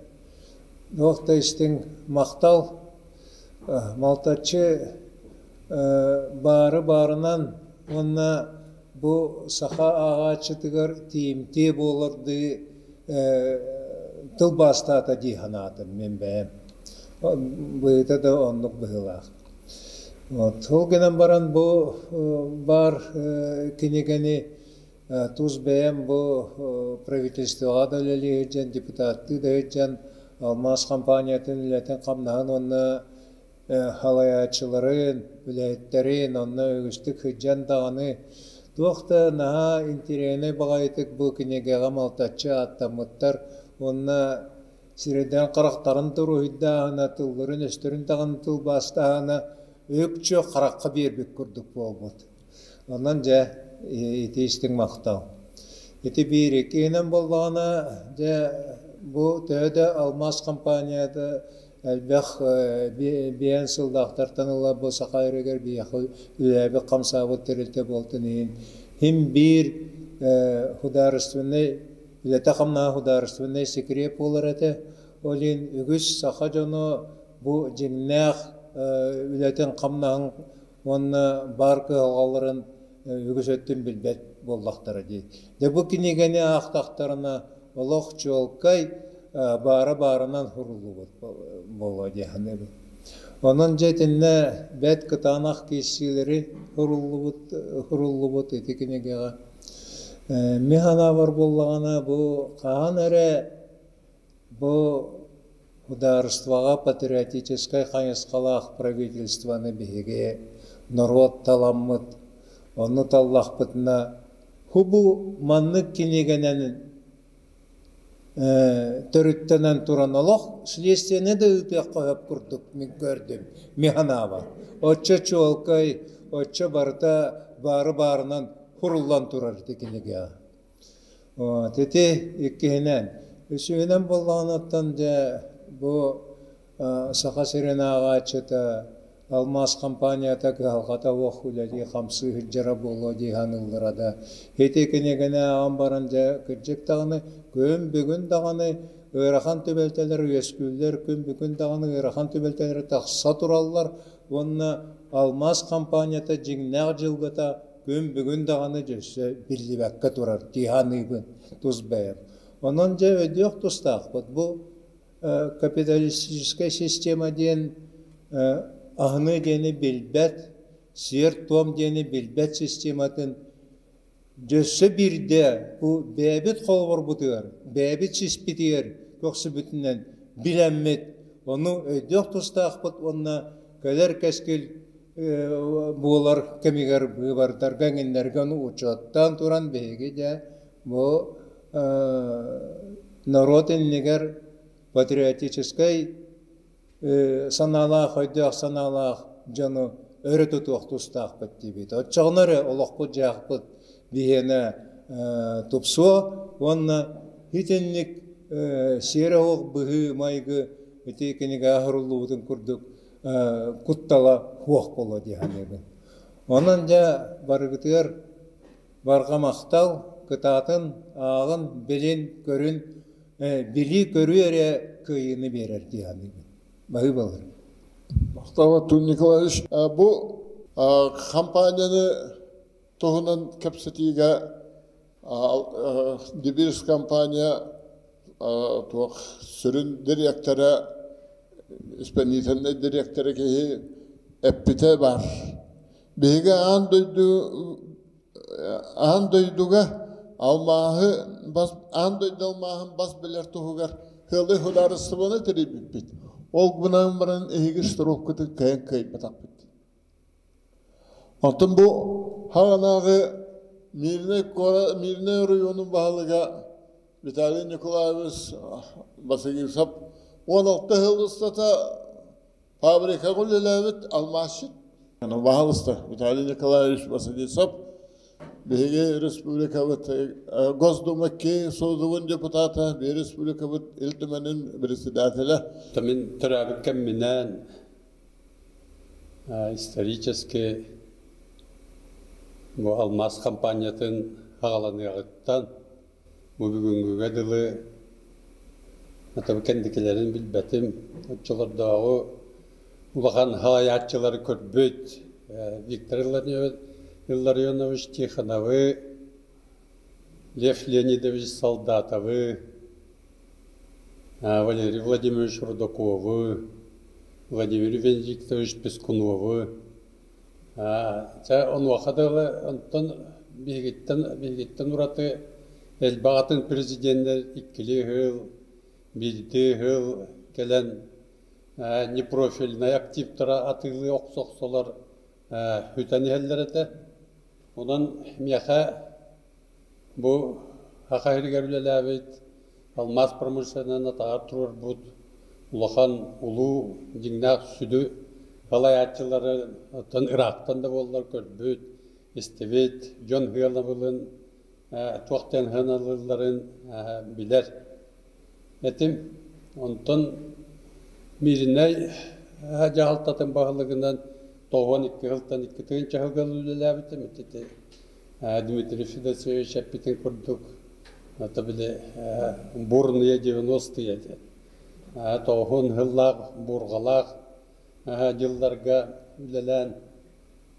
туох да истиҥ махтал. Малтаччы баары баарынан уонна бу саха ааҕааччытыгар тиийимтиэ буолардыы тылбаастаата дии санаатым мин бэйэм. Быһыыта да оннук быһыылаах. Вот. Ол гынан баран бу баар кинигэни тус бэйэм бу правительствоҕа да үлэлии сылдьан, депутаттыы да сылдьан алмаас компаниятын үлэтин-хамнаһын уонна халайааччыларын, үлэһиттэрин онно үгүстүк сылдьан даҕаны туох да наһаа интэриэһинэй баҕайытык бу кинигэҕэ малтаччы ааттаммыттар уонна сирэйдэрин харахтарын туруһуйдааһына, тылларын-өстөрүн даҕаны тылбаастааһына үкчү харахха биэрбит курдук буолбут. Онон дьэ ити истиҥ махтал. Ити биир иккиһинэн буоллаҕына дьэ бу төһө да алмаас компанията элбэх биэн сыллаахтартан ыла бу саха сиригэр биһиэхэ үлээбит хамсаабыт тэрилтэ буолтун иһин иһин биир художественнай үлэтэ-хамнаһа художественнай секрет буолар этэ. Ол иһин үгүс саха дьоно бу дьиҥнээх үлэтин-хамнаһын уонна баар кыһалҕаларын үгүс өттүн билбэт буоллахтара дии. Дьэ бу кинигэни аахтахтарына олох чуолкай баара баарынан суруллубут буолуо дии саныыбын. Онон дьэ итиннэ бэрт кытаанах киирсиилэри суруллубут, суруллубут ити кинигэҕэ. Мин санаабар буоллаҕына бу хаһан эрэ бу судаарыстыбаҕа патриотическай хайысхалаах правительствоны биһиги норуот таламмыт, ону таллахпытына хубу маннык кинигэнэн төрүттэнэн туран олох следствиени да ыытыахха сөп курдук мин көрдүм, мин санаабар. Оччо чуолкай, оччо барыта баары баарынан куруллан турар ити кинигэҕэ. Вот ити иккиһинэн. Үсүһүнэн буоллаҕына дьэ бу Саха сирин ааҕааччыта алмаас компанията кыһалҕата суох үлэлии-хамсыы сылдьара буолуо дии саныыллара да ити кинигэни ааҕан баран дьэ кырдьык даҕаны күн бүгүн даҕаны ыарахан түбэлтэлэр үөскүүллэр, күн бүгүн даҕаны ыарахан түбэлтэлэр тахса тураллар уонна алмаас компанията дьиҥнээх дьылҕата күн бүгүн даҕаны дьөссө биллибэккэ турар дии саныыбын тус бэйэм. Онон дьэ өйдүөх тустаахпыт бу капиталистическай система диэн аһыныы диэни билбэт, сиэр-туом диэни билбэт систематын дьөссө биирдэ бу бэйэбит холобурбутугар, бэйэбит сиспитигэр көхсүбүтүнэн билэммит, ону өйдүөх тустаахпыт уонна кэлэр кэскил буолар кэмигэр быыбардарга эҥиннэргэ ону учуоттаан туран биһиги дьэ бу. Норуот иннигэр патриотическай санаалаах, өйдөөх санаалаах дьону өрө тутуох тустаахпыт диибит. Оччоҕуна эрэ олохпут-дьаһахпыт биһиэнэ тупсуо уонна итинник сиэрэ суох быһыы-майгы ити кинигэҕэ суруллубутун курдук куттала суох буолуо дии саныыбын. Онон дьэ барыгытыгар барҕа махтал, кытаатын, ааҕын, билин, көрүн, билии-көрүү эрэ кыайыыны биэрэр дии саныыбын. Баһыыбалар. Махтал, Артур Николаевич. Бу компанияны туһунан кэпсэтиигэ Дебирс компания туох сүрүн дириэктэрэ, исполнительнай дириэктэрэ киһи эппитэ баар. Биһиги аан дойду аан дойдуга алмааһы бас аан дойду алмааһын бас билэр туһугар сыалай судаарыстыбаны тэрийбиппит. Ол гынан баран эһиги штрафкытын кыайан кыайбатахпыт. Оттон бу хаҕанааҕы Мирнэй куора Мирнэй оройуонун баһылыга Виталий Николаевич Басыгисов 16 сыл устата фабрикаҕа үлэлээбит алмаасчыт. Баһылыста Виталий Николаевич Василисов биһиги республикабыт Госдума икки созывын депутата, биһиги республикабыт Ил Түмэнин председателэ. Мин төрөөбүт кэмминэн исторически бу алмаас компаниятын аҕаланыаҕыттан бу бүгүҥҥүгэ дылы атабы кэнникилэрин билбэтим. Оччолордооҕу улахан халайааччылары көрбүт Виктор Илларионович Тихоновы, Лев Леонидович Солдатовы, Валерий Владимирович Рудаковы, Владимир Венедиктович Пескуновы. Чэ, онуоха дылы онтон биһигиттэн, биһигиттэн ураты элбэх атын президеннэр иккилии сыл, биирдии сыл кэлэн непрофильнай активтара атыылыы охсо-охсолор сүтэн иһэллэр этэ. Онон миэхэ Бу Саха сиригэр үлэлээбит, алмаас промышленноһын атаҕар туруорбут улахан улуу дьиҥнээх сүдү салайааччылары оттон ыраахтан да буоллар көрбүт, истибит, дьон сыанабылын туох диэн сыаналыылларын билэр этим. Онтон Мииринэй дьаһалтатын баһылыгынан 92 сылтан 2 сылга үлэлээбитим. Ити Дмитрий Федосеевич эппитин курдук, это били бурные 90-е диэн. Тоҕуһун сыллаах буурҕалаах дьылларга үлэлээн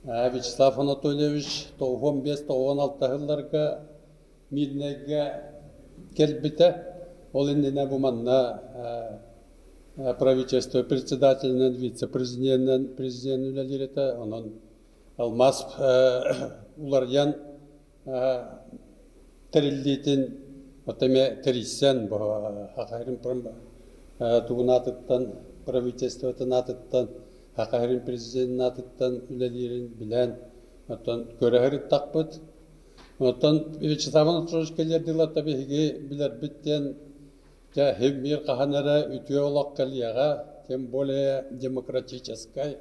Вячеслав Анатольевич 95-96 сылларга Мирнэйгэ кэлбитэ. Ол иннинэ бу манна правительство председателинэн, вице-президенинэн президент үлэлиир этэ. Онон алмаас уларыйан тэриллиитин вот эмиэ тэрийсэн бу Хахайрын тугун аатыттан правительствотын аатыттан Хахайрын президенин аатыттан үлэлиирин билэн оттон көрө сырыттахпыт. Оттон Вячеслав Анатольевич кэлиэр дылы биһиги билэрбит диэн дьэ биир хаһан эрэ үтүө олох кэлиэҕэ, тем более демократическай,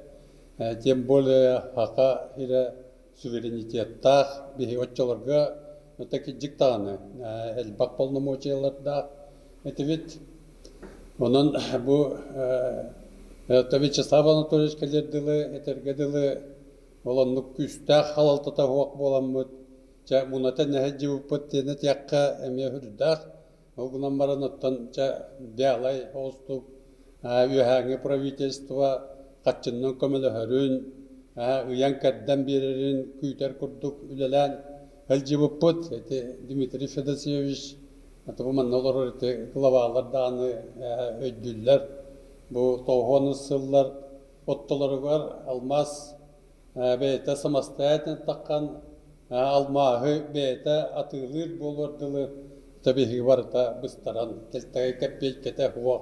тем более саха сирэ суверенитеттаах биһиги оччолорго это кырдьык даҕаны элбэх полномочиялардаах этибит. Онон бу Вячеслав Анатольевич кэлиэр дылы, этэргэ дылы ол оннук күүстээх халалтата суох буоламмыт, чэ муната нэһилдьибиппыт диэн этиэххэ эмиэ сүрдээх. Ол гынан баран оттон чэ бэйэлэй оҕустук үөһээҥҥи правительство хаччыннан көмөлөһөрүн, ыйан-кэрдэн биэрэрин күүтэр курдук үлэлээн сылдьыбыппыт. Ити Дмитрий Федосеевич бу манна олорор ити главалар даҕаны өйдүүллэр. Бу тоҕуһуон сыллар оттолоругар алмаас бэйэтэ самостоятельно таххан алмааһы бэйэтэ атыылыыр буолуор дылы биһиги барыта быстаран кэлтэгэй кэппиэйкэтэ суох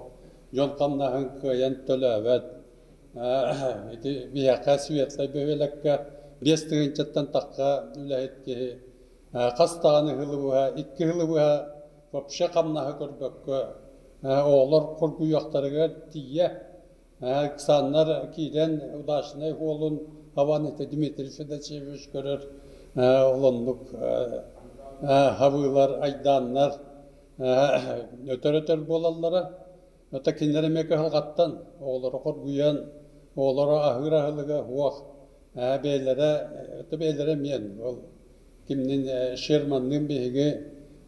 дьон хамнаһын кыайан төлөөбөт ити биһиэхэ светлай бөһүөлэккэ 5 тыһыынчаттан тахха үлэһит киһи хас даҕаны сылы быһа икки сылы быһа. Вообще хамнаһы көрбөккө оҕолор хоргуйуохтарыгар тиийэ Александр киирэн удачнай уолун Аван это Дмитрий Федосеевич көрөр олоннук хабыылар айдааннар өтөр-өтөр буолаллара. Ата кинилэр эмиэ кыһалҕаттан оҕолоро хоргуйан, оҕолоро аһыыр аһылыга суох бэйэлэрэ бэйэлэрэ эмиэ ол кимнин Шерманныын биһиги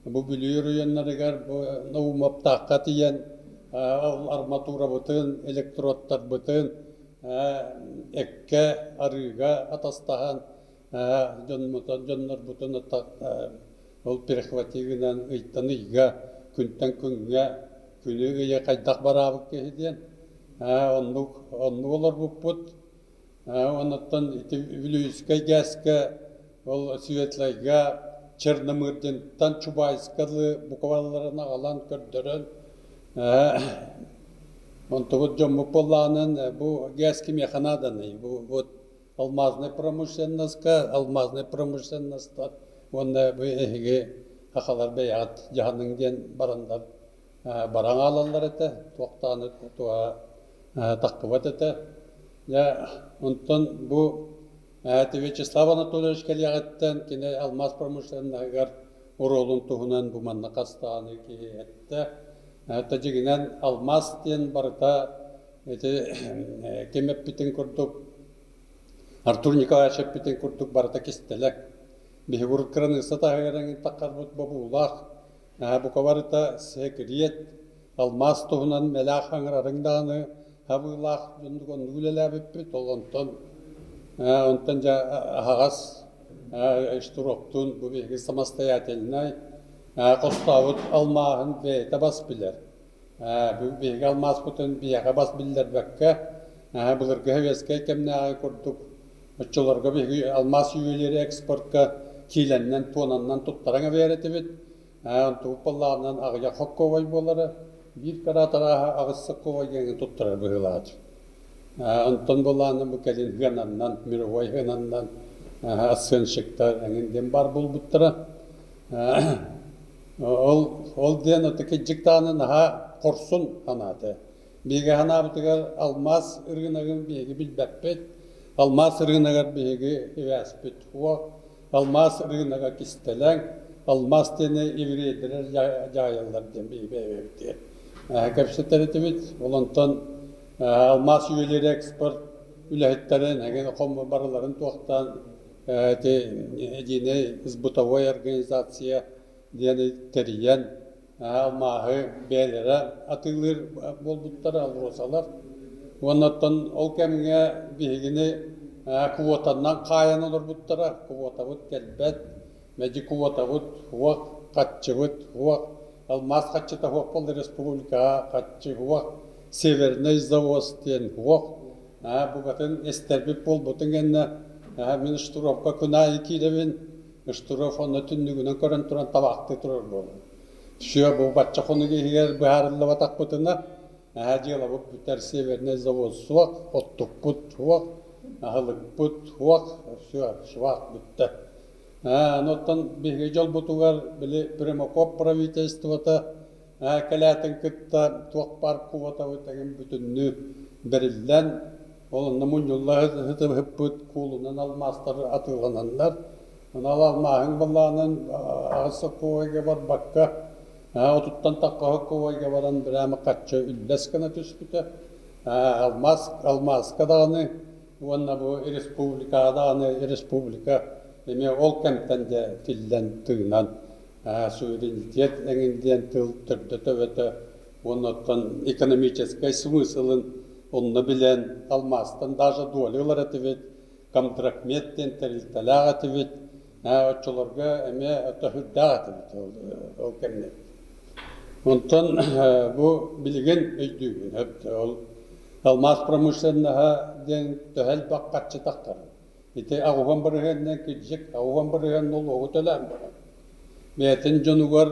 бу Бүлүү оройуоннарыгар бу Наумовтаахха тиийэн ол арматурабытын, электродтарбытын эккэ, арыыга атастаһан дьоннорбутун ол перехватигынан ыйтан ыйга, күнтэн күҥҥэ күнү ыйы хайдах бараабыт киһи диэн оннук оннук олорбуппут. Онуттан ити Вилюйскай гээскэ ол Светлайга Черномырдинтан Чубайска дылы буквалларын аҕалан көрдөрөн онтубут дьоммут буоллаҕынан бу гээс кимиэхэ нааданый бу вот алмазнай промышленноска алмазнай промышленностар уонна бу эһиги сахалар бэйэҕит дьаһаныҥ диэн бараннар баран хаалаллар этэ туохтааны туоһа таххыбат этэ. Дьэ, онтон бу Вячеслав Анатольевич кэлиэҕиттэн кини алмаас промышленноһыгар оруолун туһунан бу манна хастааны киһи эттэ. Тадьигинэн алмаас диэн барыта ити ким эппитин курдук Артур Николаевич эппитин курдук барыта кистэлэҥ. Биһиги урут кыраныысса таһыгар эҥин таххарбыт бобуулаах Бука барыта сэкириэт, алмаас туһунан мэлээх аҥарарыҥ даҕаны хабыылаах дьоннук оннук үлэлээбиппит. Ол онтон онтон дьэ аһаҕас штуроктуун бу биһиги самостоятельнай хостообут алмааһын бэйэтэ бас билэр. Биһиги алмааспытын биһиэхэ бас биллэрбэккэ былыргы сэбиэскэй кэмнээҕи курдук оччолорго биһиги алмаас ювелиры экспортка киилэннэн туонаннан туттаран эбээр этибит. Онтубут буоллаҕынан аҕыйах хоккуобай буолара, биир караат арааһа аҕыс соккуобай диэҥҥэ туттарар быһыылаах. Онтон буоллаҕына бу кэлин хыананнан, мировой хыананнан оценщиктар эҥин диэн баар буолбуттара. Ол ол диэн ытык даҕаны наһаа хорсун санаата. Биһиги санаабытыгар алмаас ырыынагын биһиги билбэппит. Алмаас ырыынагар биһиги ивээспит суох. Алмаас ырыынага кистэлэҥ, алмаас диэни еврейдэр дьаһайаллар диэн биһиги бэйэбит кэпсэтэр этибит. Ол онтон алмаас ювелир экспорт үлэһиттэрин эҥин барыларын туохтаан ити единый сбытовой организация диэни тэрийэн алмааһы бэйэлэрэ атыылыыр буолбуттара алросалар. Уонна оттон ол кэмҥэ биһигини квотаннан хаайан олорбуттара. Квотабыт кэлбэт, мэлдьи квотабыт суох, хаччыбыт суох, алмаас хаччыта суох буолла республикаҕа хаччы суох, северный завоз диэн суох. Букатын эстэрбит буолбутун кэннэ мин штуровка күн аайы киирэбин, Штуров онно түннүгүнэн көрөн туран табаахтыы турар буолар. Все бу бачча хонук иһигэр быһаарыллыбатахпытына, наһаа дьыалабыт бүтэр северный завод суох, оттукпут суох, аһылыкпыт суох, все, швах бүттэ. Оттон биһиги дьолбутугар били Примаков правительствота кэлээтин кытта туох баар квотабыт эҥин бүтүннүү бэриллэн, ол онно мунньулла сытыһыппыт куулунан алмаастар атыылананнар, онон алмааһыҥ былаанын аҕыс сокуойга барбакка, отуттан тахха сокуойга баран прямо хаччы үллэс гына түспүтэ. Алмаас, алмааска даҕаны уонна бу республикаҕа даҕаны республика эмиэ ол кэмтэн дьэ тиллэн тыынан суверенитет эҥин диэн тыл төрдө-төбөтө уонна оттон экономическай смыслын онно билэн алмаастан даже доля ылар этибит, контракмет диэн тэрилтэлээх этибит, оччолорго эмиэ төһүрдээх этибит ол кэмҥэ. Онтон бу билигин өйдүүбүн ол алмаас промышленноһа диэн төһө элбэх харчы тахтарый. Ити аҕыһан бырыһыанынан кирдьик аҕыһан бырыһыан нолуогу төлөөн баран, бэйэтин дьонугар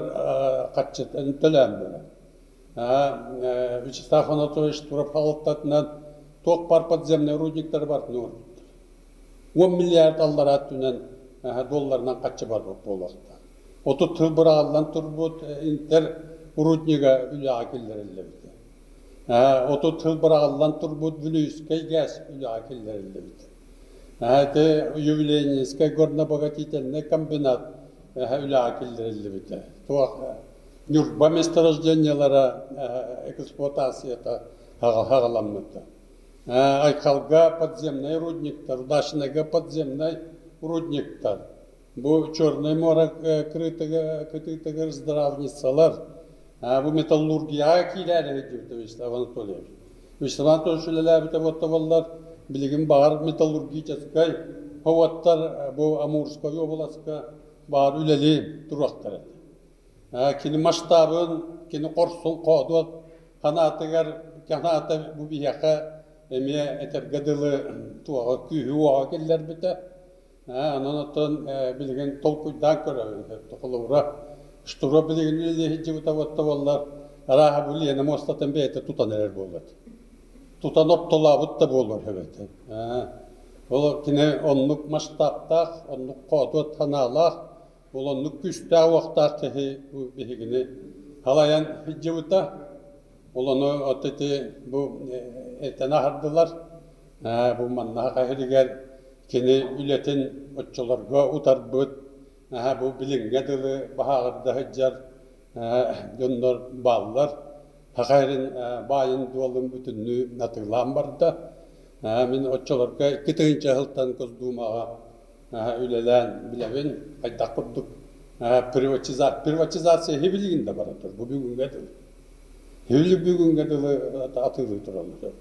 харчытын төлөөн баран, Вячеслав Анатольевич Туров хаалтатынан туох баар подземнай рудниктары барытын оҥорбуттар. 10 миллиард аллараа өттүнэн долларынан харчы барбыт буолуохтаах. 30 сыл быраҕыллан турбут Интер руднига үлэҕэ киллэриллибитэ. 30 сыл быраҕыллан турбут Вилюйскай ГЭС үлэҕэ киллэриллибитэ. Ити Юбилейнинскай горнобогатительнай комбинат үлэҕэ киллэриллибитэ. Туох Ньурба месторождениелара эксплуатацията хаҕаламмыта. Айхалга подземнай рудниктар, Удачнайга подземнай рудниктар, бу Черное море кытыытыгар здравницалар, бу металлургияҕа киирээри диэбитэ Вячеслав Анатольевич. Вячеслав Анатольевич үлэлээбитэ буоллар, билигин баҕар металлургическай ховаттар бу Амурскай уобаласка баар үлэлии туруохтар этэ. Кини масштабын, кини хорсун хоодуот ханаатыгар ханаата бу биһиэхэ эмиэ этэргэ дылы туоҕа күүһү-уоҕа киллэрбитэ. Онон оттон билигин толкуйдаан көрөбүн. Холобура, Штура билигин үлэлии сылдьыбыта буоллар, арааһа бу Лена муостатын бэйэтэ тутан эрэр буолуо этэ. Тутан ортолообут да буолуо эбэтэ. Ол кини оннук масштабтаах, оннук хоодуот санаалаах, ол оннук күүстээх-уохтаах киһи бу биһигини халайан сылдьыбыта. Ол ону от ити бу этэн аһардылар. Бу манна иһигэр кини үлэтин оччолорго утарбыт, бу билиҥҥэ дылы баһааҕырда сылдьар дьоннор бааллар. Саха сирин баайын-дуолун бүтүннүү атыылаан барда. Мин оччолорго 2000 сылтан Госдумаҕа үлэлээн билэбин. Хайдах курдук приватизация билигин да бара турар. Бу бүгүҥҥэ дылы. Һүлү бүгүҥҥэ дылы атыылыы тураллар.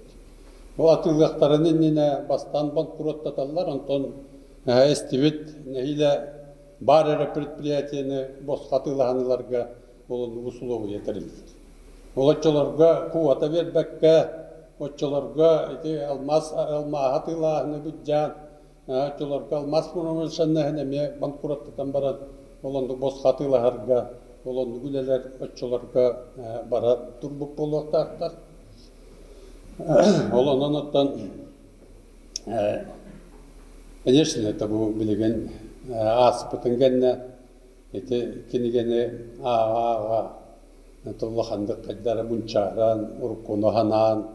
Ол атыылыахтарын иннинэ бастаан банкроттаталлар, онтон эстибит нэһиилэ баар эрэ предприятиены босхо атыылаһан ыларга ол усулуобуйа тэриллэр. Ол оччолорго куота биэрбэккэ, оччолорго ити алмаас алмааһы атыылааһыны былдьаан, оччолорго алмаас промышленноһын эмиэ банкроттатан баран, ол оннук босхо атыылаһарга, ол оннук үлэлэр оччолорго бара турбут буолуохтаахтар. Ол онон оттон конечно, это бу билигин ааспытын кэннэ ити кинигэни ааҕа-ааҕа улаханнык хайдара мунчааран, уруккуну санаан,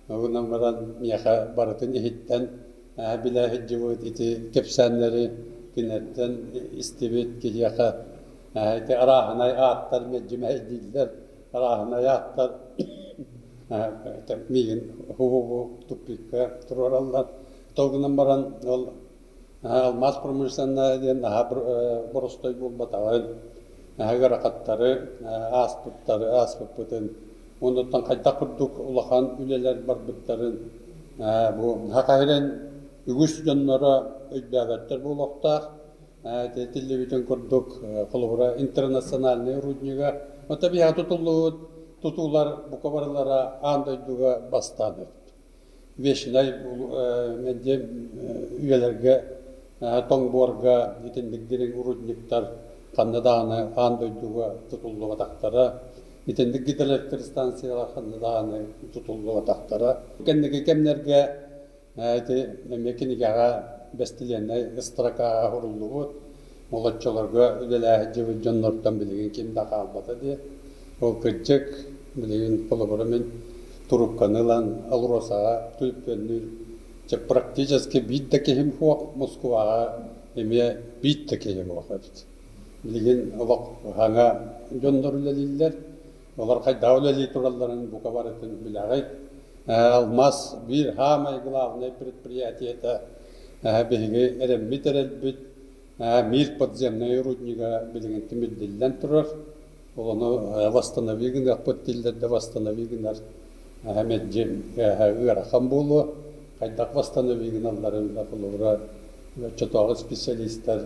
гынан баран миэхэ барытын иһиттэн билэ сылдьыбыт ити кэпсээннэри кинилэртэн истибит киһиэхэ ити арааһынай ааттар мэлдьи мэһэйдииллэр, арааһынай ааттар миигин уһугу туппикка туруораллар. Ол гынан баран ол алмаас промышленноһа диэн наһаа боростуой буолбатаҕын, наһаа ыарахаттары ааспыттары ааспыппытын, оннуттан хайдах курдук улахан үлэлэр барбыттарын бу Саха сирин үгүс дьонноро өйдөөбөттөр буолуохтаах. Этиллибитин курдук, холобура, интернациональнай руднига, оттон биһиэхэ тутуллубут тутуулар бука барылара аан дойдуга бастаан эбит. Вечнай мэлдьи үйэлэргэ тоҥ буорга итинник дириҥ рудниктар ханна даҕаны аан дойдуга тутуллубатахтара, итинник гидроэлектростанциялар ханна даҕаны тутуллубатахтара. Кэнники кэмнэргэ ити эмиэ кинигэҕэ бэстилиэннэй ыстаракааҕа суруллубут, ол оччолорго үлэлээһи дьоннортон билигин ким да хаалбата дии. Ол кырдьык, билигин холобура мин трубканы ылан АЛРОСАҕа түлүпүөннүүр чэ практически биир да киһим суох, Москваҕа эмиэ биир да киһи суох эбит. Билигин олох саҥа дьоннор үлэлииллэр, олор хайдах үлэлии туралларын бука барытын билэҕит. Алмаас биир саамай главнай предприятиета биһиги эрэммит эрэлбит Мир подземнай руднига билигин тимирдиллэн турар. Ол ону восстанови гыныахпыт дииллэр да восстанови гынар мэлдьи ыарахан буолуо. Хайдах восстанови гыналларын да холобура оччотооҕу специалистар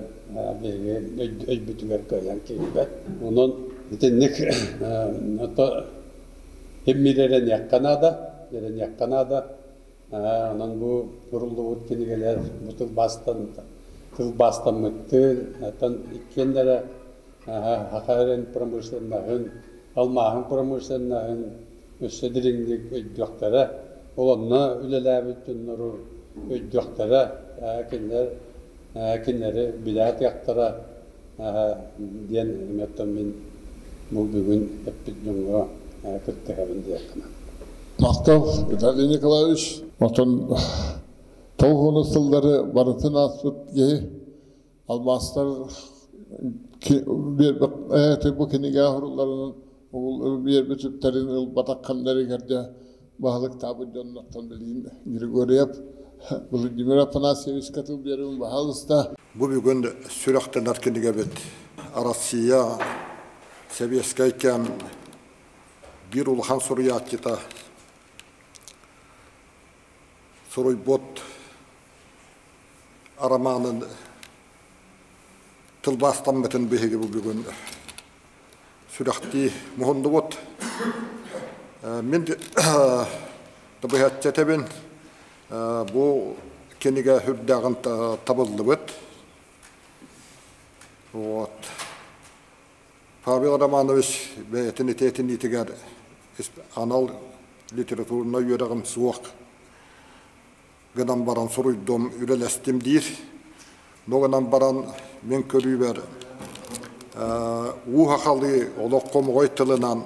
биһиги өйбүтүгэр кыайан киирбэт. Онон итинник Ким эрэниэххэ наада, эрэниэххэ наада. Онон бу суруллубут кинигэлэр бу тылбаастан тылбаастаммыттыы, оттон иккиэннэрэ саха эрэн промышленноһын, алмааһын промышленноһын өссө дириҥник өйдүөхтэрэ. Ол онно үлэлээбит дьоннору өйдүөхтэрэ, кинилэр кинилэри билэ сатыахтара. Диэн эмиэ мин бу бүгүн эппит дьоҥҥо кыттыһабын диэххэ. Махтал, Виталий Николаевич. Отон толгуну сыллары барытын ааспыт киһи алмаастар бу кинигэ оһорулларынан биэрбит үптэрин ылбатах ханнарыгар баһылыктаабыт дьоннортон билигин Григорьев Владимир Афанасьевичка тыл биэрин баһалыста. Бу бүгүн сүрэхтэнэр кинигэбит Россия Сэбиэскэй кэм биир улахан суруйааччыта суруйбут романын тылбаастаммытын биһиги бу бүгүн сүрэхтии муһуннубут. Мин табыһаччы бу кинигэ үрдээҕин табыллыбыт. Вот. Павел Романович бэйэтин итиэтин анал литературнай үөрэҕим суох гынан баран суруйдум, үлэлэстим диир. Но гынан баран мен көрүүбэр уу хахалыы олох хомоҕой тылынан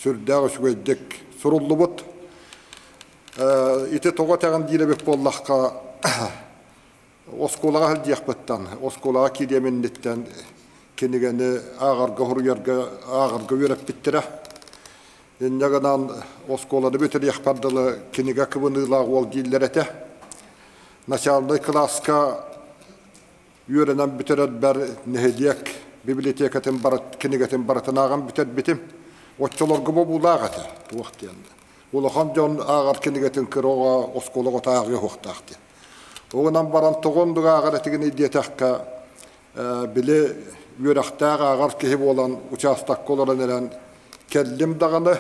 сүрдээх үчүгэйдик суруллубут. Ити тоҕо этэҕин диир эбит буоллахха, оскуолаҕа сылдьыахпыттан, оскуолаҕа киириэм инниттэн кинигэни ааҕарга, хоруйарга, ааҕарга үөрэппиттэрэ. Инньэ гынан оскуоланы бүтэриэхпэр дылы кинигэ кыбыныылаах уол дииллэр этэ. Начальнай кылааска үөрэнэн бүтэрэрбэр нэһилиэк библиотекатын барыт, кинигэтин барытын ааҕан бүтэрбитим. Оччолорго бобуулаах этэ, туох диэн. Улахан дьон ааҕар кинигэтин кыра оҕо оскуола оҕото ааҕыа суохтаах диэн. Оҕунан баран тоҕо оннук ааҕар этигиний диэтэххэ, били үөрэхтээх ааҕар киһи буолан учаастакка олорон эрэн кэллим даҕаны,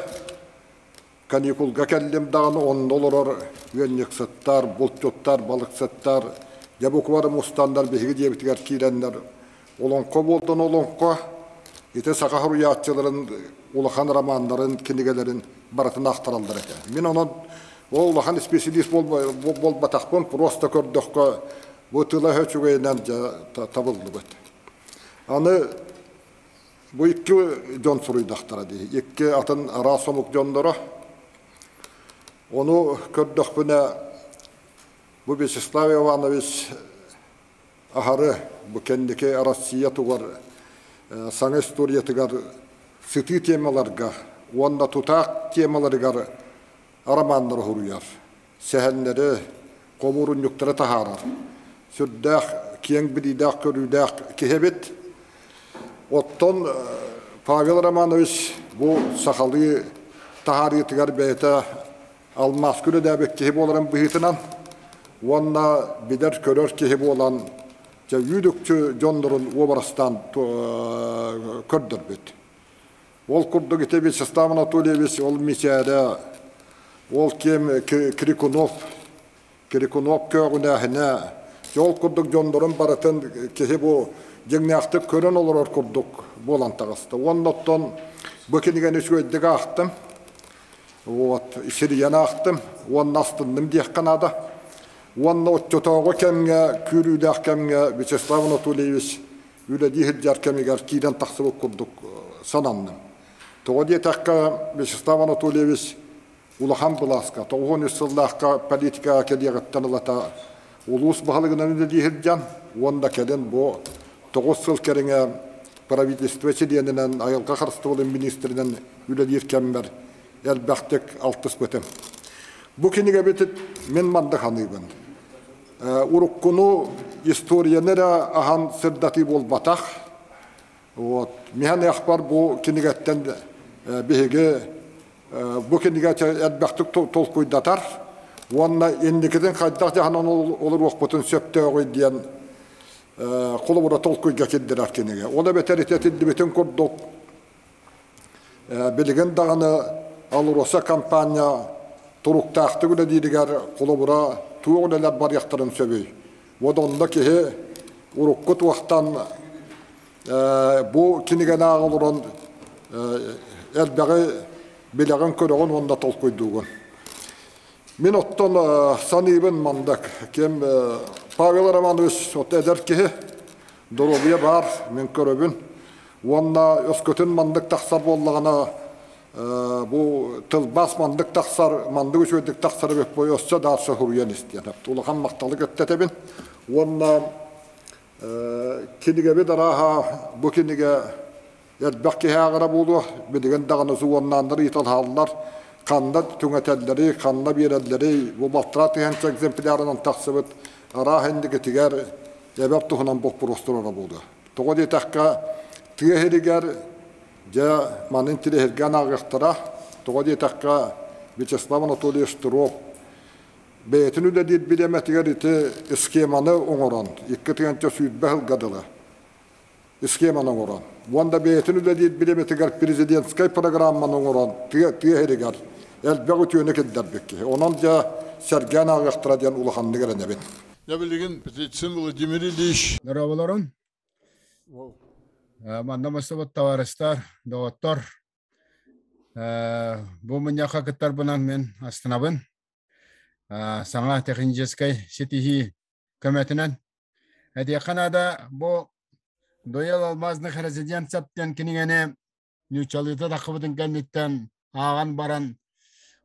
каникулга кэллим даҕаны онно олорор ыанньыксыттар, булчуттар, балыксыттар дьэ буквары мустаннар биһиги дьиэбитигэр киирэннэр олоҥхо буолтун олоҥхо, ити саха суруйааччыларын улахан романнарын, кинигэлэрин барытын аахтараллар этэ. Мин онон ол улахан исписэлиис буолбатахпын, просто көрдөххө бу тыла үчүгэйинэн дьэ табыллыбыт. Аны бу икки дьон суруйдахтара дии, икки атын араас омук дьонноро. Ону көрдөхпүнэ бу Вячеслав Иванович аһары бу кэнники Россия тугар саҥа историятыгар сытыы темаларга уонна тутаах темаларыгар романнары суруйар, сэһэннэри, хомуурунньуктары таһаарар. Сүрдээх киэҥ билиилээх-көрүүлээх киһи эбит. Оттон Павел Романович бу сахалыы таһаарыытыгар бэйэтэ алмаас күрүлээбит киһи буоларын быһыытынан уонна билэр-көрөр киһи буолан дьэ үүт-үкчү дьоннорун уобарастаан көрдөрбүт. Ол курдук ити Вячеслав Анатольевич ол мичээрэ, ол кем Крикунов, Крикунов көөҕүнээһинэ, ол курдук дьоннорун барытын киһи бу дьиҥнээхтик көрөн олорор курдук буолан таҕыста. Уонна оттон бу кинигэни үчүгэйдик аахтым. Вот, сирийэн аахтым уонна астынным диэххэ наада. Уонна оччотооҕу кэмҥэ, күүрүүлээх кэмҥэ Вячеслав Анатольевич үлэлии сылдьар кэмигэр киирэн тахсыбыт курдук сананным. Тоҕо диэтэххэ, Вячеслав Анатольевич улахан былааска, 93 сыллаахха политикаҕа кэлиэҕиттэн ылата улуус баһылыгынан үлэлии сылдьан уонна кэлин бу 9 сыл кэриҥэ правительство чилиэнинэн, айылҕа харыстабылын министринэн үлэлиир кэммэр элбэхтик алтыспытым. Бу кинигэбит мин маннык саныыбын. Уруккуну историяны эрэ аһан сырдатыы буолбатах. Вот. Миһэн ыахпар бу кинигэттэн биһиги бу кинигэ элбэхтик толкуйдатар уонна инникитин хайдах дьаһанан олоруохпутун сөптөөҕүй диэн холобура толкуйга киллэрэр кинигэ. Ол эбэтэр итэтиллибитин курдук билигин даҕаны АЛРОСА компания туруктаахтык үлэлииригэр холобура туох үлэлэр барыахтарын сөбүй? Вот онно киһи урукку туохтан бу кинигэни ааҕа олорон элбэҕи билэҕин, көрөҕүн уонна толкуйдуугун. Мин оттон саныыбын мандак ким Павел Романович вот эдэр киһи. Доруобуйа баар, мин көрөбүн. Уонна өскөтүн маннык тахсар буоллаҕына, бу тылбаас маннык тахсар, маннык үчүгэйдик тахсар эбит буой өссө даарса суруйан истиэн. Улахан махталы кэптэтэбин. Уонна кинигэбит арааһа бу кинигэ элбэх киһи ааҕара буолуо, билигин даҕаны суоннааннар ыйыталаһаллар, ханна түҥэтэллэрий, ханна биэрэллэрий, бу балтараа тыһыынча экземплярынан тахсыбыт арааһа инникитигэр эбэр туһунан боппуруос турара буолуо. Тоҕо диэтэххэ, тыа сиригэр дьэ маны интириэһиргээн ааҕыахтара. Тоҕо диэтэххэ, Вячеслав Анатольевич Штыров бэйэтин үлэлиир бириэмэтигэр ити схеманы оҥорон, 2 120 сылга дылы схеманы оҥорон, уонна бэйэтин үлэлиир бириэмэтигэр президентскай программаны оҥорон тыа тыа сиригэр элбэх үтүөнү киллэрбит киһи. Онон дьэ сэргээн ааҕыахтара диэн улаханнык эрэнэбин. Дьэ билигин Птицын Владимир Ильич. Здорово, Манна мустубут товарищтар, доҕоттор. Бу мунньахха кыттарбынан мин астынабын. Саҥа техническэй ситиһии көмөтүнэн. Этиэххэ наада, бу Дуэл алмазных резиденцев диэн кинигэни нууччалыыта таххыбытын кэнниттэн ааҕан баран,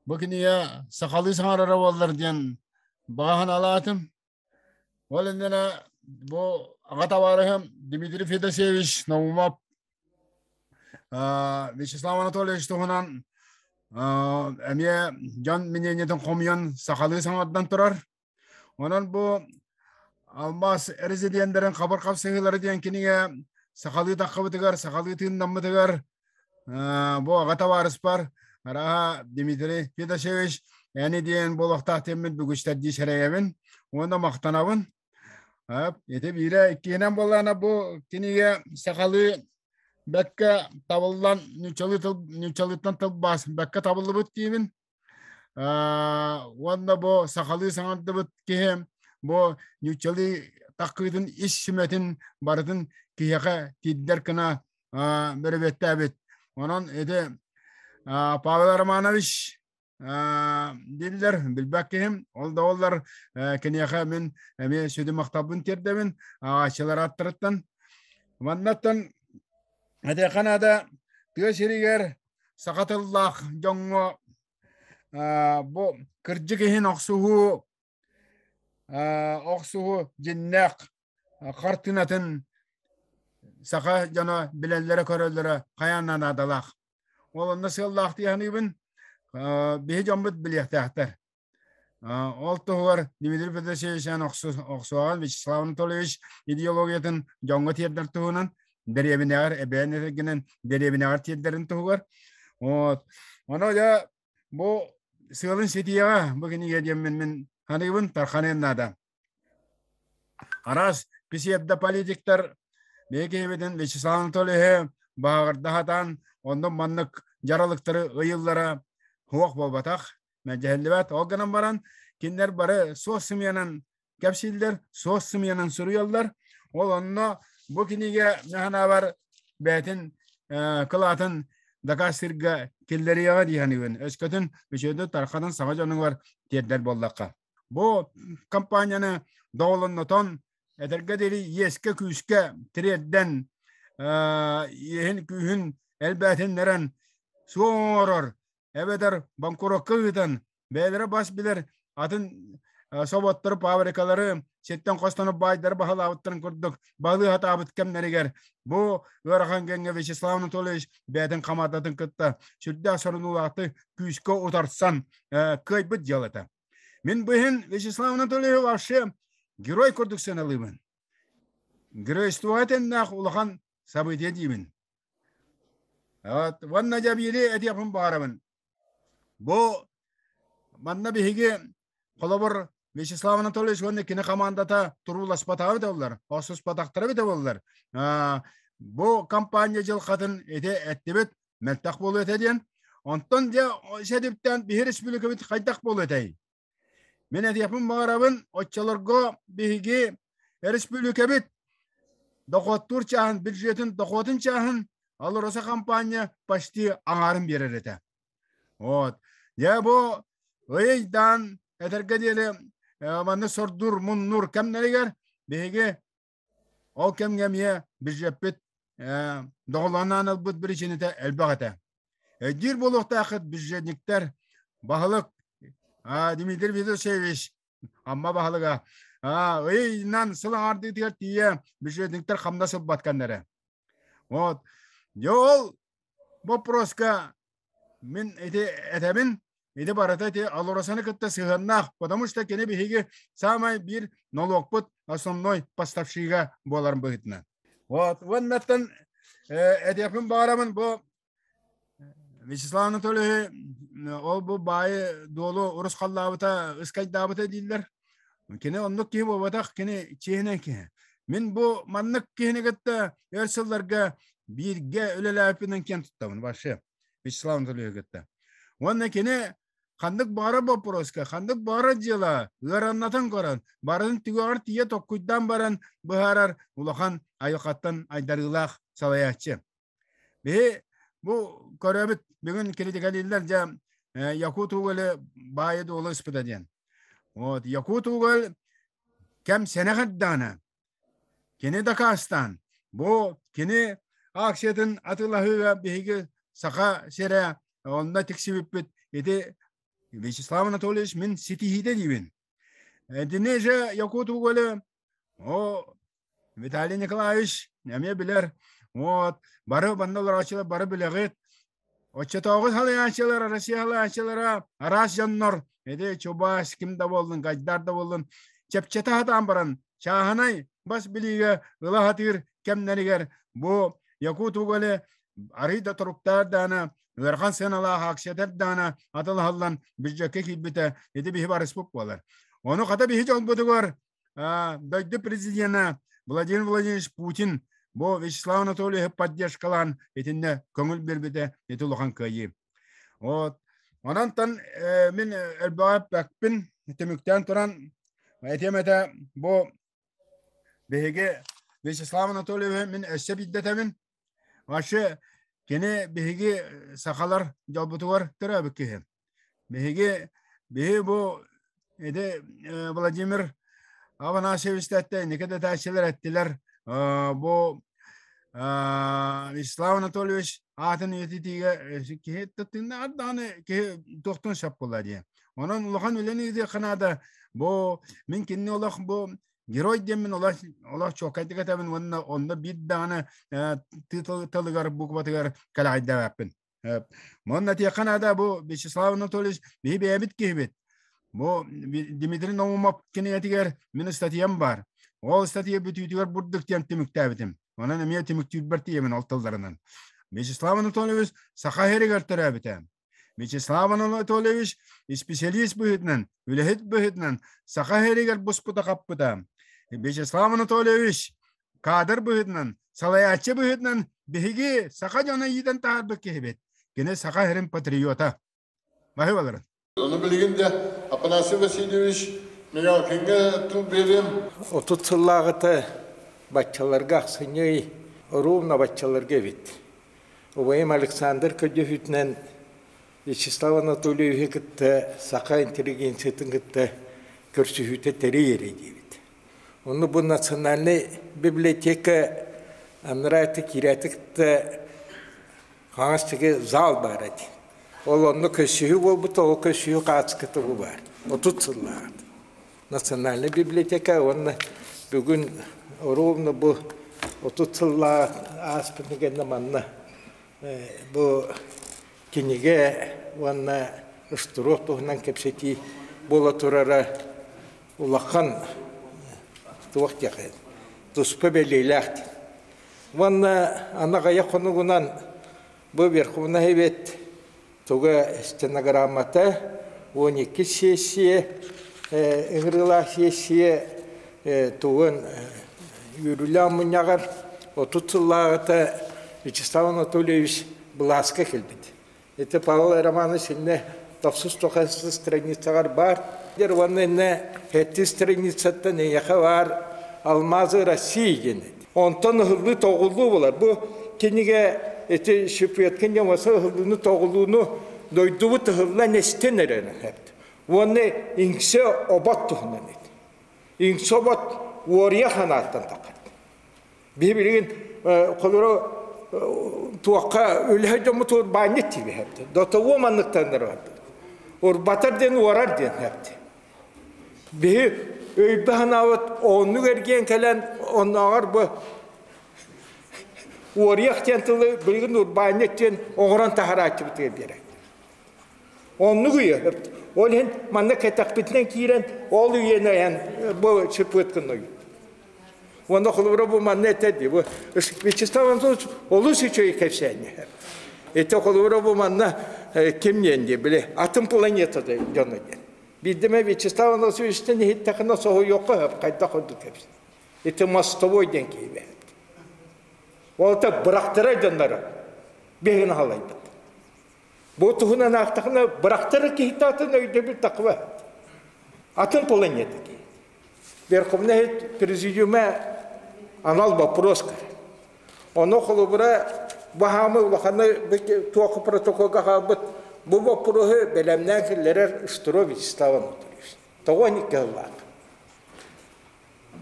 бу кинигэ сахалыы саҥарара буоллар диэн баҕа санаалаатым. Ол иннинэ бу аҕа табаарыһым Дмитрий Федосеевич Наумов Вячеслав Анатольевич туһунан эмиэ дьон мнениетин хомуйан сахалыы саҥардан турар. Онон бу алмаас резиденнэрин хабыр хапсыһыылара диэн кинигэ сахалыы таххыбытыгар, сахалыы тыыннаммытыгар бу аҕа табаарыспар арааһа Дмитрий Федосеевич эни диэн буолуохтаах диэммин бүгүстэрдии сэрэйэбин уонна махтанабын. Ити биирэ иккиһинэн буоллаҕына бу кинигэ сахалыы бэккэ табыллан нууччалыы тыл нууччалыыттан тылбаас бэккэ табыллыбыт диибин. Уонна бу сахалыы саҥардыбыт киһи бу нууччалыы таккыытын ис сүмэтин барытын киһиэхэ тиэрдэр гына бөрөбүөттээбит. Онон ити Павел Романович дииллэр билбэт киһим. Ол да оллар киниэхэ мин эмиэ сүдү махталбын тиэрдэбин ааҕааччылар аттарыттан. Маннаттан этиэххэ наада тыа сиригэр саха тыллаах дьоҥҥо бу кырдьык иһин охсуһуу охсуһуу дьиннээх хартыынатын саха дьоно билэллэрэ көрөллөрө хайаан наадалаах. Ол онно сыаллаах дии саныыбын. Биһи дьоммут билиэхтээхтэр. Ол туһугар Дмитрий Петросевич охсуоҕан Вячеслав Анатольевич идеологиятын дьоҥҥо тиэрдэр туһунан дэриэбинэҕэр эбээн этэргинэн дэриэбинэҕэр тиэрдэрин туһугар. Вот. Ону дьэ бу сыалын ситиэҕэ бу кинигэ диэммин мин саныыбын тарханыан наада. Араас псевдополитиктар биһиги киһибитин Вячеслав Анатольевиһы баһаҕырда сатаан онно маннык дьаралыктары ыйыллара суох буолбатах. Мэлдьэһиллибэт. Ол гынан баран, кинилэр бары суос сымыйанан кэпсииллэр, суос сымыйанан суруйаллар. Ол онно бу кинигэ санаабар бэйэтин кылаатын дакаастыырга киллэриэҕэ дии саныыбын. Өскөтүн үчүгэйдик тарханан саҥа дьонугар тиэрдэр буоллахха. Бу компанияны доҕолоннотон этэргэ диэри иэскэ-күүскэ тириэрдэн иэһин күүһүн элбээтиннэрэн суох оҥорор эбэтэр банкрокка ыытан бэйэлэрэ бас билэр атын собуоттары, фабрикалары сиртэн хостонуп баайдары баһылаабыттарын курдук баһылыы сатаабыт кэмнэригэр бу ыарахан кэмҥэ Вячеслав Анатольевич бэйэтин хамаандатын кытта сүрдээх сорунуулаахтык күүскэ утарсан кыайбыт дьыалата. Мин бу иһин Вячеслав Анатольевич вообще герой курдук сыаналыыбын. Геройствоҕа тэннээх улахан событие диибин. Уонна дьэ биири этиэхпин баҕарабын. Бу манна биһиги холобур Вячеслав Анатольевич уонна кини командата турууласпатаҕа эбитэ буоллар, охсуспатахтара эбитэ буоллар, бу компания дьылҕатын ити эттибит, мөлтөх буолуо этэ диэн. Онтон дьэ сэдиптэн биһи республикабыт хайдах буолуо этэй? Мин этиэхпин баҕарабын, оччолорго биһиги республикабыт дохуоттуур чааһын, бюджетин дохуотун чааһын АЛРОСА компания почти аҥаарын биэрэр этэ. Вот. Дьэ бу ыйдаан этэргэ диэри манна сордуур, муннуур кэмнэригэр биһиги. Ол кэмҥэ эмиэ бюджеппит доҕолооннаан ылбыт биричиинэтэ элбэх этэ. Өйдүүр буолуохтааххыт бюджетниктэр баһылык Дмитрий Федосеевич Амма баһылыга ыйынан сыл аҥаардыытыгар тиийэ бюджетниктэр хамнас ылбат кэннэрэ. Вот. Дьэ ол вопроска мин ити этэбин, ити барыта ити Алросаны кытта сыһыаннаах, потому что кини биһиги самай биир нолуокпут основной поставщига буоларын быһыытынан. Вот, уоннаттан этиэхпин баҕарабын бу Вячеслав Анатольевич ол бу баайы дуолу урусхаллаабыта, ыскайдаабыта дииллэр. Кини оннук киһи буолбатах, кини чиэһинэй киһи. Мин бу маннык киһини кытта өр сылларга бииргэ үлэлээбиппинэн киэн туттабын вообще Вячеслав Анатольевич кытта. Уонна кини ханнык баҕарар боппуруоска, ханнык баҕарар дьыала ыараннатан көрөн, барын түгэҕэр тиийэ токкуйдаан баран быһаарар улахан айылҕаттан айдарыылаах салайааччы. Биһи бу көрөбүт бүгүн критикалииллэр дьэ Якут уголь баайы дуолу ыспыта диэн. Вот Якут уголь кэм сэнэх эрдэҕинэ кини дакаастаан бу кини акциятын атыылаһыыга биһиги Саха сирэ онно тиксибиппит ити Вячеслав Анатольевич мин ситиһиитэ диибин. Итини же Якут уголы о Виталий Николаевич эмиэ билэр. Вот бары манна олорооччулар бары билэҕит. Оччотооҕу салайааччылар, Россия салайааччылара араас дьоннор, ити Чубас ким да буоллун, Гайдар да буоллун, чэпчэтэ сатаан баран, чааһынай бас билиигэ ыла сатыыр кэмнэригэр бу Якут уголе арый да туруктаар даана, ыарахан сыаналаах акциятар даана атылаһаллан бюджекка киирбитэ ити биһи барыспыт буолар. Ону хата биһи дьолбутугар дойду президена Владимир Владимирович Путин бу Вячеслав Анатольевич поддержкалаан итиннэ көҥүл биэрбитэ ити улахан кыайыы. Вот. Онон мин элбэҕи эппэкпин түмүктээн туран этиэм этэ бу биһиги Вячеслав Анатольевич мин өссө биирдэтэбин. Вообще кини биһиги сахалар дьолбутугар төрөөбүт киһи. Биһиги биһи бу ити Владимир Афанасьевич эттэ, инники дэтээччилэр эттилэр. Бу Вячеслав Анатольевич аатын үйэтитиигэ киһи тыыннаах даҕаны киһи туохтун сөп буолла диye. Онон улахан үлэни ыытыахха наада. Бу мин кинини олох бу герой диэммин олох олох чуолкайдык этэбин уонна онно биир даҕаны тылыгар букватыгар кэлэҕэйдээбэппин. Манна этиэххэ наада бу Вячеслав Анатольевич биһи бэйэбит киһибит. Бу Дмитрий Наумов кинигэтигэр мин статьям бар. Ол статья бүтүүтүгэр бурдук диэн түмүктээбитим. Онон эмиэ түмүктүүрбэр тиийэбин ол тылларынан. Вячеслав Анатольевич Саха сиригэр төрөөбүтэ. Вячеслав Анатольевич исписэлиис быһыытынан, үлэһит быһыытынан Саха сиригэр буспута хаппыта. Вячеслав Анатольевич кадр быһыытынан, салайааччы быһыытынан биһиги саха дьоно иитэн таһаарбыт киһибит. Кини саха сирин патриота. Баһы баларын. Ону билигин де Афанасий Васильевич Мигалкиҥҥа тыл биэриэм. 30 сыллааҕыта баччаларга ахсынньы ровно баччаларга эбит. Убайым Александр көрдөһүүтүнэн Вячеслав Анатольевиһы кытта саха интеллигенциятын кытта көрсүһүүтэ тэрийэрэ диэбит. Ону бу национальнай библиотека анараа киирээти кытта хаҥас диэки зал баар этэ. Ол онно көрсүһүү буолбута, ол көрсүһүү хаачыската бу баар. 30 сыллааҕыта. Национальнай библиотека уонна бүгүн ровно бу 30 сыллаах ааспытын кэннэ манна бу кинигэ уонна устуруок туһунан кэпсэтии буола турара улахан туох диэхэй туспа бэлиэлээх уонна аны аҕыйах хонугунан бу Верховнай Совет туга стенограммата 12 сессия ыҥырыылаах сессия тугун үөрүүлээх мунньаҕар 30 сыллааҕыта Вячеслав Анатольевич былааска кэлбит. Ити Павел Романович иннэ тохсус тохсус страницаҕар баар. Уонна иннэ хэттис страницаттан эйиэхэ баар «Алмазы России» диэн. Онтон ыһыллыы тоҕуллуу булар. Бу кинигэ ити Шипеткин ньымасы ыһыллыыны тоҕулууну дойдубут ыһыллан эстэн эрэр. Уонна иҥсэ обот туһунан ити. Иҥсэ обот уоруйах анааттан таххар. Биһи билигин холоро туохха үлэһит дьоммут урбаанньыт диибэһэпти. Дотовуо манныктаннар барбыт. Урбатар диэн уорар диэн хэпти. Биһи өйбө санаабыт оннук эргиэн кэлэн оннооҕор бу уоруйах диэн тылы билигин урбаанньыт диэн оҥорон таһарааччыбытыгар биэрэр. Оннук үйэ. Ол иһин манна кэтэхпитинэн киирэн ол үйэни айан бу чыппыткын ойут. Уонна холобура бу манна этэ дии. Бу Вячеслав Антонович олус үчүгэй кэпсээнньэһэр. Ити холобура бу манна ким диэн дии били атын планетада дьоно диэн. Биирдэ Вячеслав Анатольевичтан иһиттэхинэ соһуйуохха сөп хайдах ордук кэпсиир. Ити мостовой диэн киһи Ол та бырахтара дьонноро биһигин халайбыт. Бу туһунан аахтахына бырахтара киһи атын өйдөбүл таква. Атын планета киһи. Верховный Президиума анал вопрос көрөр. Ону холобура баһаамы улаханы туох протоколга хаалбыт бу боппуруоһу бэлэмнээн киллэрэр Штыров Вячеслав Анатольевич. Тоҕо икки сыллаах.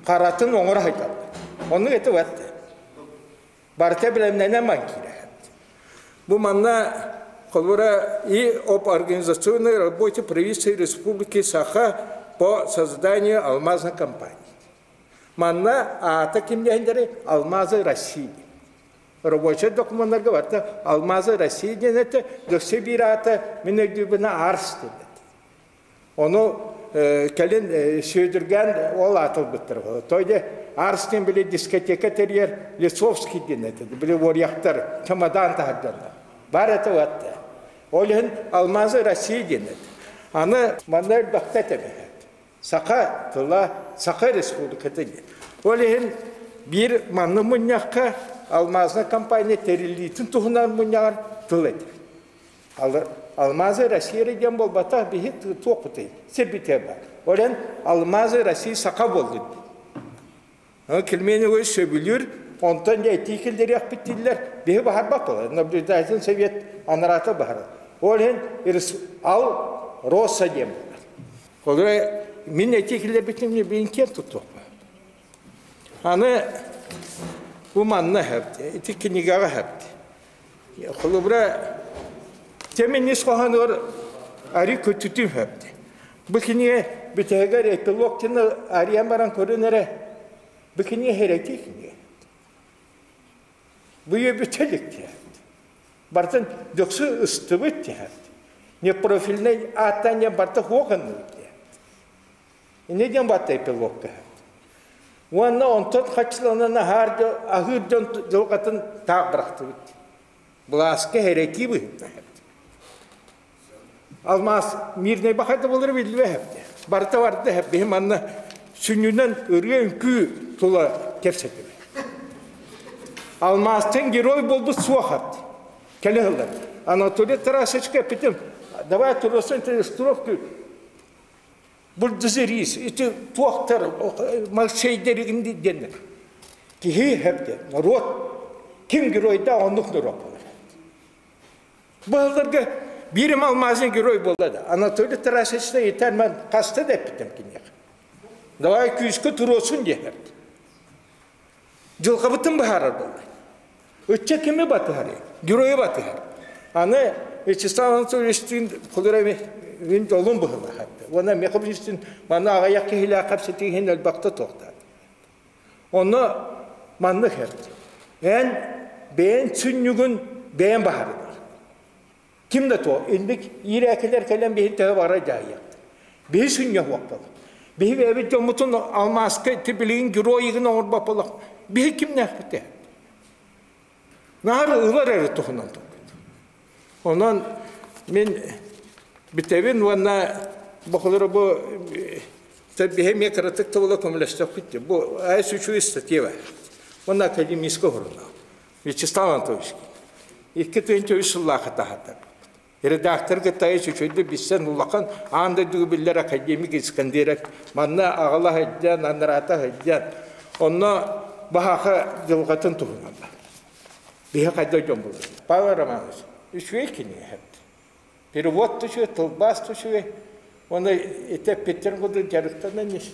Харатын оҥоро сылдьаллар. Оннук этэ бат. Барыта бэлэмнэнэн ман киирэр. Бу манна холобура и об организационной работе правительства Республики Саха по созданию алмазной компании. Манна аата кимнээхиндери Алмазы России. Рабочай документарга барыта Алмазы России диэн этэ, дөксө биир аата мин өйдүүбүнэ Арс диэн этэ. Ону кэлин Сүөдүргээн ол аатылбыттар. Той Арс диэн били дискотека тэрийэр Лесовский диэн этэ. Били уоруйахтар чемодан таһырдьаллар. Бар этэ уатта. Ол иһин Алмазы России диэн этэ. Аны манна элбэхтэ этэ. Саха тыла, Саха республиката диэн. Ол иһин биир манны мунньахха алмазная компания тэриллиитин туһунан мунньаҕар тыл этэр. Алмазы Россия диэн буолбатах биһи туохпутуй сирбитэ бар. Олен Алмазы России саха буоллун. Кельменевой сөбүлүүр, онтон дьэ этии киллэриэхпит дииллэр, биһи баһарбат буолар. Наблюдательный совет анарата баһарар. Ол иһин Ал Росса диэн буолар. Ол мин этии киллэрбитим бин киэн туттуохпа. Аны бу манна хэпти, ити кинигэҕэ хэпти. Холобура, тэмин ис хоһоонугар арыы көтүтүү сөп. Бу кинигэ бүтэһигэр эпилог диэн арыйан баран көрөн эрэ, бу кинигэ хэрэтии кинигэ. Бу үйэ бүтэ илик диэн. Барытын дөксү ыстыбыт диэн. Непрофильнай ааттаан диэн барыта суох гынныбыт диэн. Инньэ диэн батта эпилогка. Уонна онтон хаччыланан аһаар аһыыр дьон дьылҕатын таах бырахтыбыт. Былааска хэрэтии быһыытынан. Алмаас мирнэй бахайда болары биллибэ Барыта барда биһи манна сүнньүнэн ырыа үҥкүү тула кэпсэтибит. Алмаастан герой буолбут суох апт. Кэлэ сыллар. Анатолий Тарасовичка эппитим, давай туруосын тренировку Булдузерис, ити туохтар малсейдеригин диэннэр. Киһи хэпте, народ ким геройда оннук народ болар. Баһылларга биирим алмазный герой буолла да. Анатолий Тарасовичта итер мен хаста да эппитим киниэхэ. Давай күүскэ туруосун диэхэр. Дьылҕабытын быһаарар буолла. Ычча кими батыһар? Геройу батыһар. Аны Вячеслав Анатольевичтыын холура мин дьолум быһылаах. Уонна Михайловичтыын манна аҕыйах киһилээх кэпсэтии иһин элбэхтэ туохтаат. Онно маннык эрт. Эн бэйэн сүнньүгүн бэйэн баһарыгар. Ким да туох инник иирээкилэр кэлэн биһин төһө бара дьаһайыахтар. Биһи сүнньүөх Биһи бэйэбит дьоммутун алмааска ити билигин геройигын оҥорбопполох. Биһи кимнээхпит Наар ылар эрэ туһунан толкуйдур. Онон мин бүтэбин уонна бохолоро бу биһи эмиэ кыратык тылла көмөлөстөхпүт бу айс үчүгэй статья бар. Уонна академическай журнал. Вячеслав Анатольевич 2003 сыллаахы таһаардар. Редактор кытта үчүгэйдик билсэн улахан аан дойдуга биллэр академик Искандеров манна аҕала сылдьан, анараата сылдьан онно баһаха дьылҕатын туһунан бар. Биһи хайда дьон булар. Павел Романович үчүгэй кинигэ Перевод үчүгэй, тылбаас үчүгэй. Уонна ити эппиттэрин курдук дьарыктанан ис.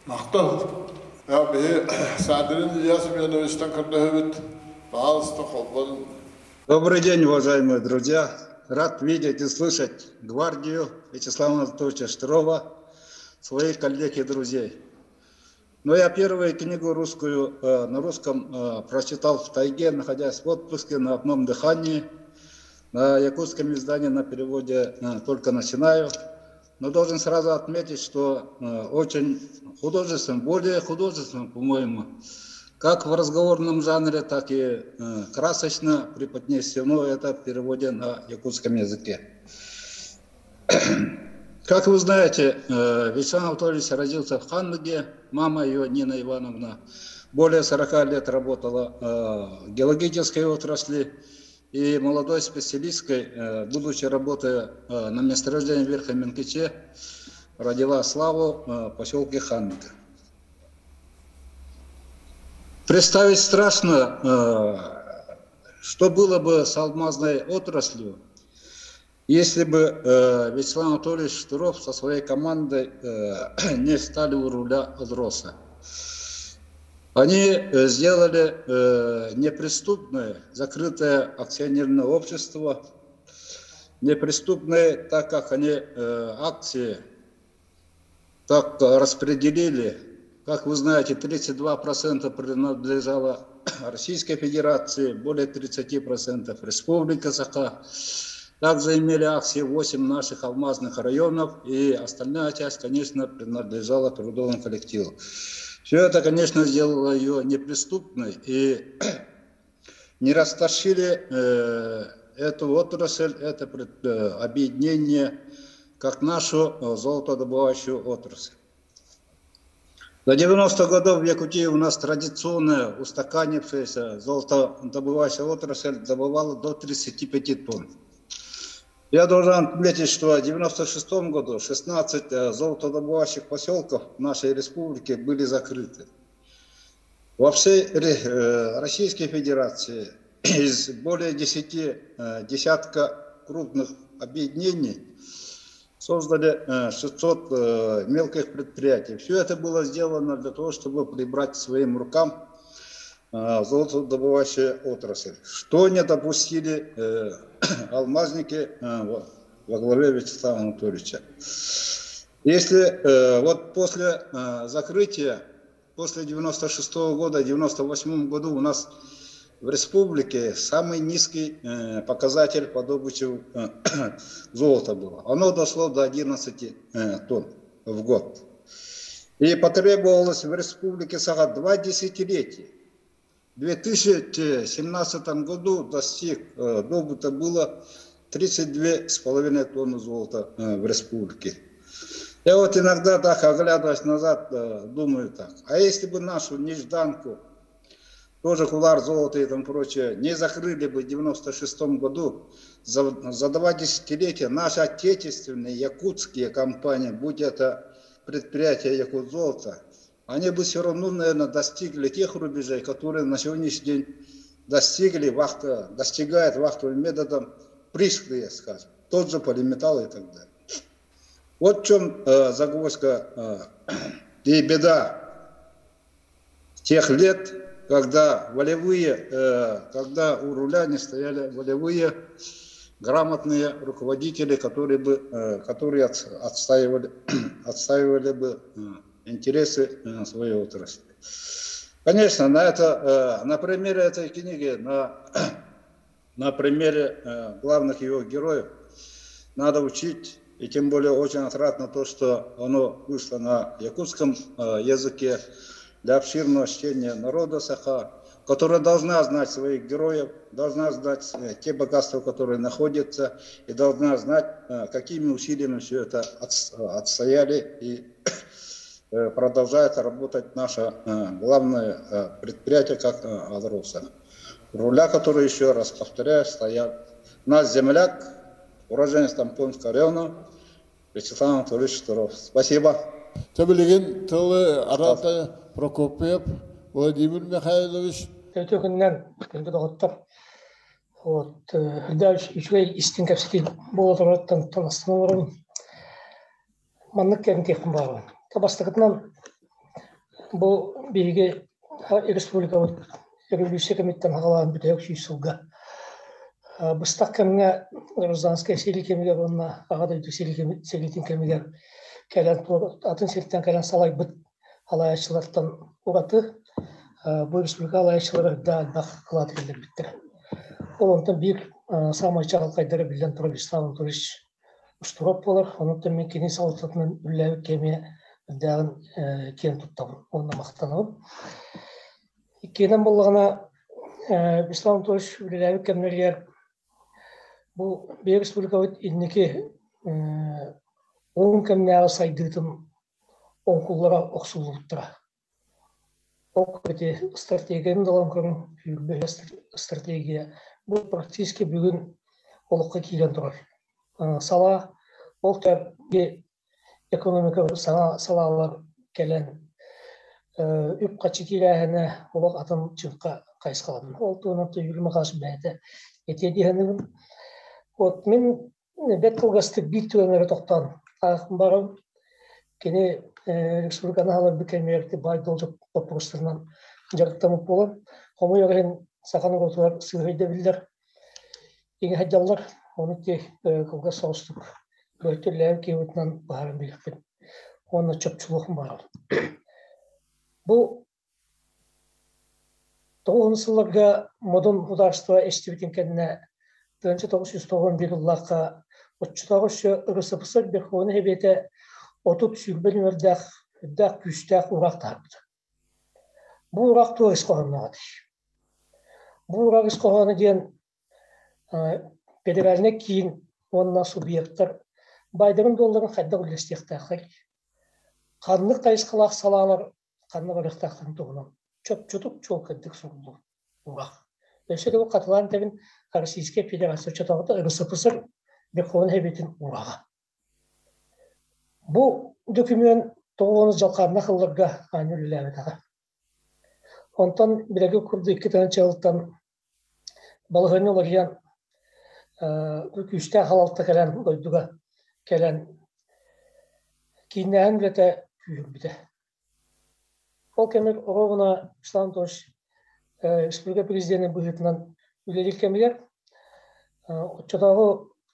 Махтал. Биһи Садрин Илья Семеновичтан көрдөһөбүт. Пожалуйста, холбон. Добрый день, уважаемые друзья. Рад видеть и слышать гвардию Вячеслава Анатольевича Штырова, своих коллег и друзей. Но я первую книгу русскую на русском прочитал в тайге, находясь в отпуске на одном дыхании. На якутском издании на переводе только начинаю. Но должен сразу отметить, что очень художественным, более художественным, по-моему, как в разговорном жанре, так и красочно преподнесено это в переводе на якутском языке. Как вы знаете, Вячеслав Анатольевич родился в Хандыге, мама ее, Нина Ивановна, более 40 лет работала в геологической отрасли, и молодой специалисткой, будучи работая на месторождении в Верхнем Минкиче, родила славу в поселке Хандыга. Представить страшно, что было бы с алмазной отраслью, если бы Вячеслав Анатольевич Штыров со своей командой не стали у руля Алроса. Они сделали неприступное закрытое акционерное общество, неприступное, так как они акции так распределили. Как вы знаете, 32% принадлежало Российской Федерации, более 30% Республика Саха. Также имели акции 8 наших алмазных районов, и остальная часть, конечно, принадлежала трудовому коллективу. Все это, конечно, сделало ее неприступной, и не растащили эту отрасль, это объединение, как нашу золотодобывающую отрасль. До 90-х годов в Якутии у нас традиционная устаканившаяся золотодобывающая отрасль добывала до 35 тонн. Я должен отметить, что в 1996 году 16 золотодобывающих поселков нашей республики были закрыты. Во всей Российской Федерации из более 10 десятка крупных объединений создали 600 мелких предприятий. Все это было сделано для того, чтобы прибрать своим рукам золотодобывающую отрасль. Что не допустили алмазники во главе Вячеслава Анатольевича. Если вот после закрытия, после 96 года, в 98 году у нас в республике самый низкий показатель по добыче золота было. Оно дошло до 11 тонн в год. И потребовалось в республике Саха 2 десятилетия. В 2017 году достиг, добыто было 32,5 тонны золота в республике. Я вот иногда так, оглядываясь назад, думаю так, а если бы нашу нежданку, тоже Кулар, золото и там прочее, не закрыли бы в 96 году, за 2 десятилетия наши отечественные якутские компании, будь это предприятие Якутзолото, они бы все равно, наверное, достигли тех рубежей, которые на сегодняшний день достигли, вахта, достигают вахтовым методом пришлые, скажем, тот же полиметалл и так далее. Вот в чем загвоздка и беда тех лет, когда волевые, когда у руля не стояли волевые, грамотные руководители, которые отстаивали бы интересы своей отрасли. Конечно, на примере этой книги, на примере главных его героев надо учить, и тем более очень отрадно то, что оно вышло на якутском языке для обширного чтения народа Саха, которая должна знать своих героев, должна знать те богатства, которые находятся, и должна знать, какими усилиями все это отстояли и продолжает работать наше главное предприятие, как Алроса. Руля, который, еще раз повторяю, стоял наш земляк, уроженец Томпонского района, Вячеслав Анатольевич Штыров. Спасибо. Чэ, билигин тылы арата Прокопьев Владимир Михайлович. Үтүө күнүнэн күндү доҕоттор. Вот, үрдәш үчүгэй истиҥ кэпсэтии буоларыттан астынабын. Маннык кэнтиэхпин баҕарабын. Бастакытынан Бу биһиги республикабыт революция кэмиттэн хаҕалаан бүтэһик сүүс сылга быстах кэмҥэ гражданскай сэрии кэмигэр уонна Аҕа дойду сэриитин кэмигэр кэлэн атын сиртэн кэлэн салайбыт халайааччылартан ураты бу республика халайааччылара үрдээх элбэх кылааты киллэрбиттэрэ. Ол онтон биир саамай чаҕылхайдара биллэн турар Вячеслав Анатольевич Устуруоп буолар, онон мин кини салалтатынан үлэлээбит кэмиэ үрдээҕин киэн туттабын уонна махтанабын. Иккиэнэн буоллаҕына, Вячеслав Анатольевич үлэлээбит кэмнэригэр бу биһиги республикабыт инники уһун кэмнээҕи сайдыытын оҥкуллара охсуллубуттара. Ол ити стратегияны да ылан көрүҥ, сүүрбэ стратегия бу практически бүгүн олоххо киирэн турар салаа. Ол экономика саҥа салаалар кэлэн үп-харчы киирээһинэ олох атын чыҥха хайысхаланна. Ол туһунан Юрий Михайлович бэйэтэ этиэ дии саныыбын. Вот мин бэрт кылгастык биир түгэҥҥэ эрэ тохтоон баран кини республиканы аһаларбыт кэмигэр баай-дуол боппуруостарынан дьарыктаммыт буолан, хомойуох иһин саха норуотугар сыыһа өйдөбүллэр иҥэ сылдьаллар. Ону ити кылгас соҕустук бөтүллээбит киһи быһыытынан быһааран биэриэхпин уонна чопчулуохум баҕарабын. Бу Тоҕуһун сылларга модун судаарыстыба эстибитин кэннэ 1991 сыллаахха оччотооҕу өссө РСФСР Верховнай Сэбиэтэ 30-20 нүмердээх үрдээх күүстээх уураах таһаарбыта. Бу уураах туох ис хоһоонноох этэй? Бу уураах ис хоһооно диэн федеральнай киин уонна субъектар баайдарын-дуолларын хайдах үллэстиэхтээхтэрий? Ханнык хайысхалаах салаалар ханна барыахтаахтарын туһунан чопчутук чуолкайдык суруллубут уураах. Өссө да бу хатылаан этэбин, Российская Федерация оччотооҕута РСФСР Верховнай Сэбиэтин уурааҕа. Бу дөкүмүөн тоҕус дьалхааннаах ылларга аанньа үлэлээбэтэҕэ. Онтон билэги курдук 2 сылтан балаһыанньа уларыйан күүстээх халалта кэлэн дойдуга кэлэн кииннээһин үлэтэ күүһүрбүтэ. Ол кэмигэр оруобуна Вячеслав Анатольевич республика президенин быһыытынан үлэлиир кэмигэр оччотооҕу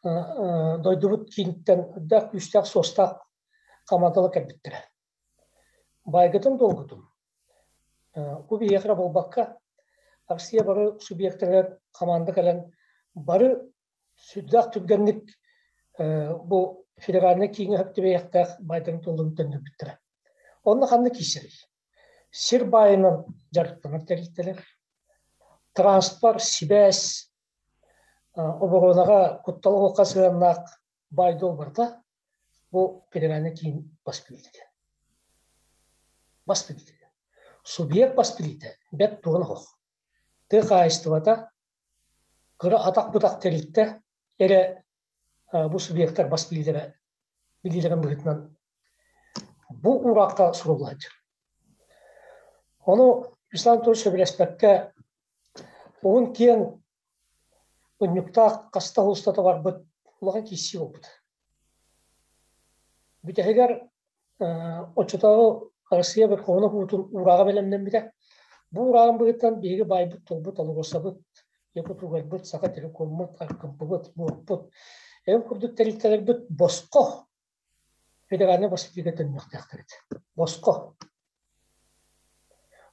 дойдубут кииниттэн үрдээх күүстээх суостаах хамаандалар кэлбиттэрэ. Байгытын долгутун бу биһиэхэ эрэ буолбакка, Россия бары субъектарыгар хамаанда кэлэн бары сүрдээх түргэнник бу федеральнай кииҥҥэ сөп түбэһиэхтээх баайдарын туллун төннөрбүттэрэ. Онно ханна киирсэрий? Сир баайынан дьарыктанар тэрилтэлэр, транспорт, сибээс, оборуонаҕа куттал уокка сыһыаннаах баай-дуол барыта бу федеральнай киин бас билиитэ. Бас билиитэ. Субъект бас билиитэ бэрт туһана суох. Тыа хаһаайыстыбата кыра атах-бытах тэрилтэ эрэ бу субъектар бас билиилэрэ билиилэрин быһыытынан бу уураахха сурулла сылдьар. Ону Вячеслав Анатольевич сөбүлэспэккэ уһун киэҥ унньуктаах хаста устата барбыт улахан киирсии буолбут. Бүтэһигэр оччотооҕу Россия Верховнай Суутун уурааҕа бэлэмнэммитэ. Бу уурааҕын быһыытынан биһиги баайбыт, тылбыт, алгысабыт, Якутугарбыт, Саха телекоммут, Аркымпыбыт, Муорпут, эн курдук тэрилтэлэрбит босхо федеральнай бассейга төннүөхтээхтэр этэ. Босхо.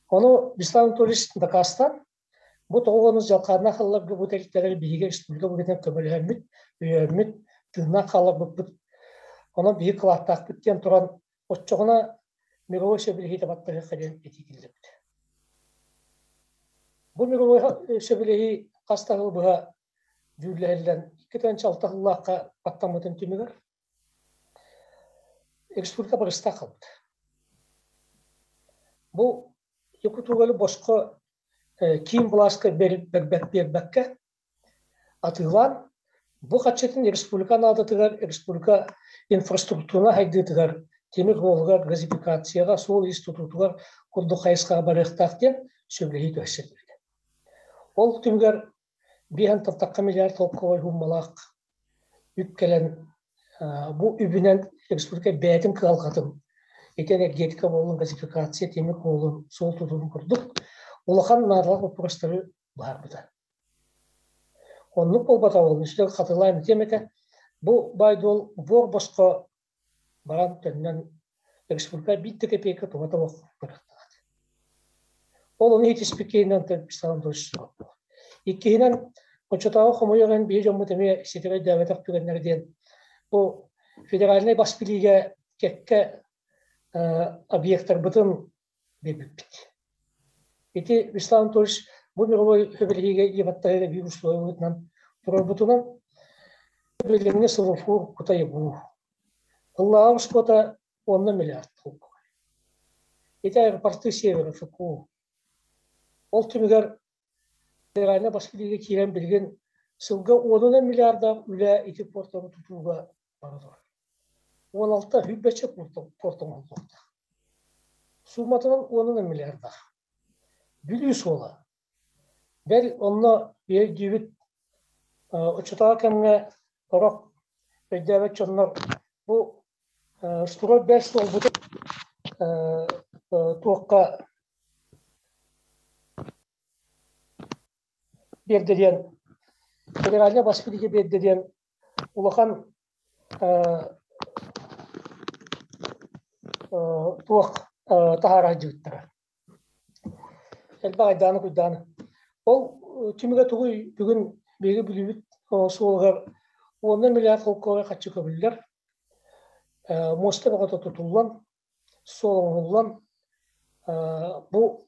Ону Вячеслав Анатольевич дакаастаан, Бу тоҕус дьалхааннаах сылларга бу тэрилтэлэр биһиги республика быһыытынан көмөлөһөммүт, өйөөммүт, тыыннаах хаалларбыппыт. Онон биһиги кылааттаахпыт диэн туран, оччоҕуна мировой сөбүлэһиитэ баттаһыахха диэн этии киллэрбит. Бу мировой сөбүлэһии хас да сыл быһа дьүүллэһиллэн 2006 сыллаахха баттаммытын түмүгэр республика барыстаах хаалбыт. Бу Якутугали босхо киин былааска биэрбэккэ атыылаан, бу харчытын республика наадатыгар, республика инфраструктура сайдыытыгар, тимир суолугар, газификацияҕа, суол институтугар курдук хайысхаҕа барыахтаах диэн сөбүлэһии түһэрсиллибитэ. Ол түмүгэр биэһэн тахха миллиард солкуобай сууммалаах үп кэлэн, бу үбүнэн республика бэйэтин кыһалҕатын Ити энергетика буоллун, газификация, тимир буоллун, суол тутуутун курдук улахан наадалаах боппуруостары быһаарбыта. Оннук буолбатах ол үстэл хатылаан этиэм этэ. Бу баай-дуол буор босхо баран төннөн республика биир да копейка туга да барыахтаах. Ол ону итиспиккиинэн Павел Анатольевич Иккиһинэн, оччотооҕу хомойуох иһин биһи дьоммут эмиэ ситэ өйдөөбөтөх түгэннэрэ диэн бу федеральнай бас билиигэ кэккэ объектарбытын биэрбиппит. Ити Вячеслав Анатольевич бу мировой сөбүлэһиигэ иэбаттаһыыга биир условиебытынан туруорбутунан билиҥҥи сылуфур кутай буу. Ыллааҕы оскуота уонна миллиард холкуой. Ити аэропорты севера ФКУ. Ол түмүгэр федеральнай бас билиигэ киирэн билигин сылга уонунан миллиардаах үлэ ити портары тутууга бара турар. 16 сүүрбэччэ порт оҥоһуллуохтаах. Сууматынан уонунан миллиардаах. Бүлүү суола. Бэл онно өйдүүбүт оччотооҕу кэмҥэ сорох өйдөөбөт дьоннор бу строй бэл суолбутун туохха биэрдэ диэн федеральнай бас билиигэ биэрдэ диэн улахан туох таһаара сылдьыбыттара. Элбэх айдааны-куйдааны. Ол түмүгэ тугуй бүгүн биһиги Бүлүүбүт суолугар уонна миллиард холкуоҕа хаччы көбүллэр. Муоста бөҕөтө тутуллан, суол оҥоһуллан, бу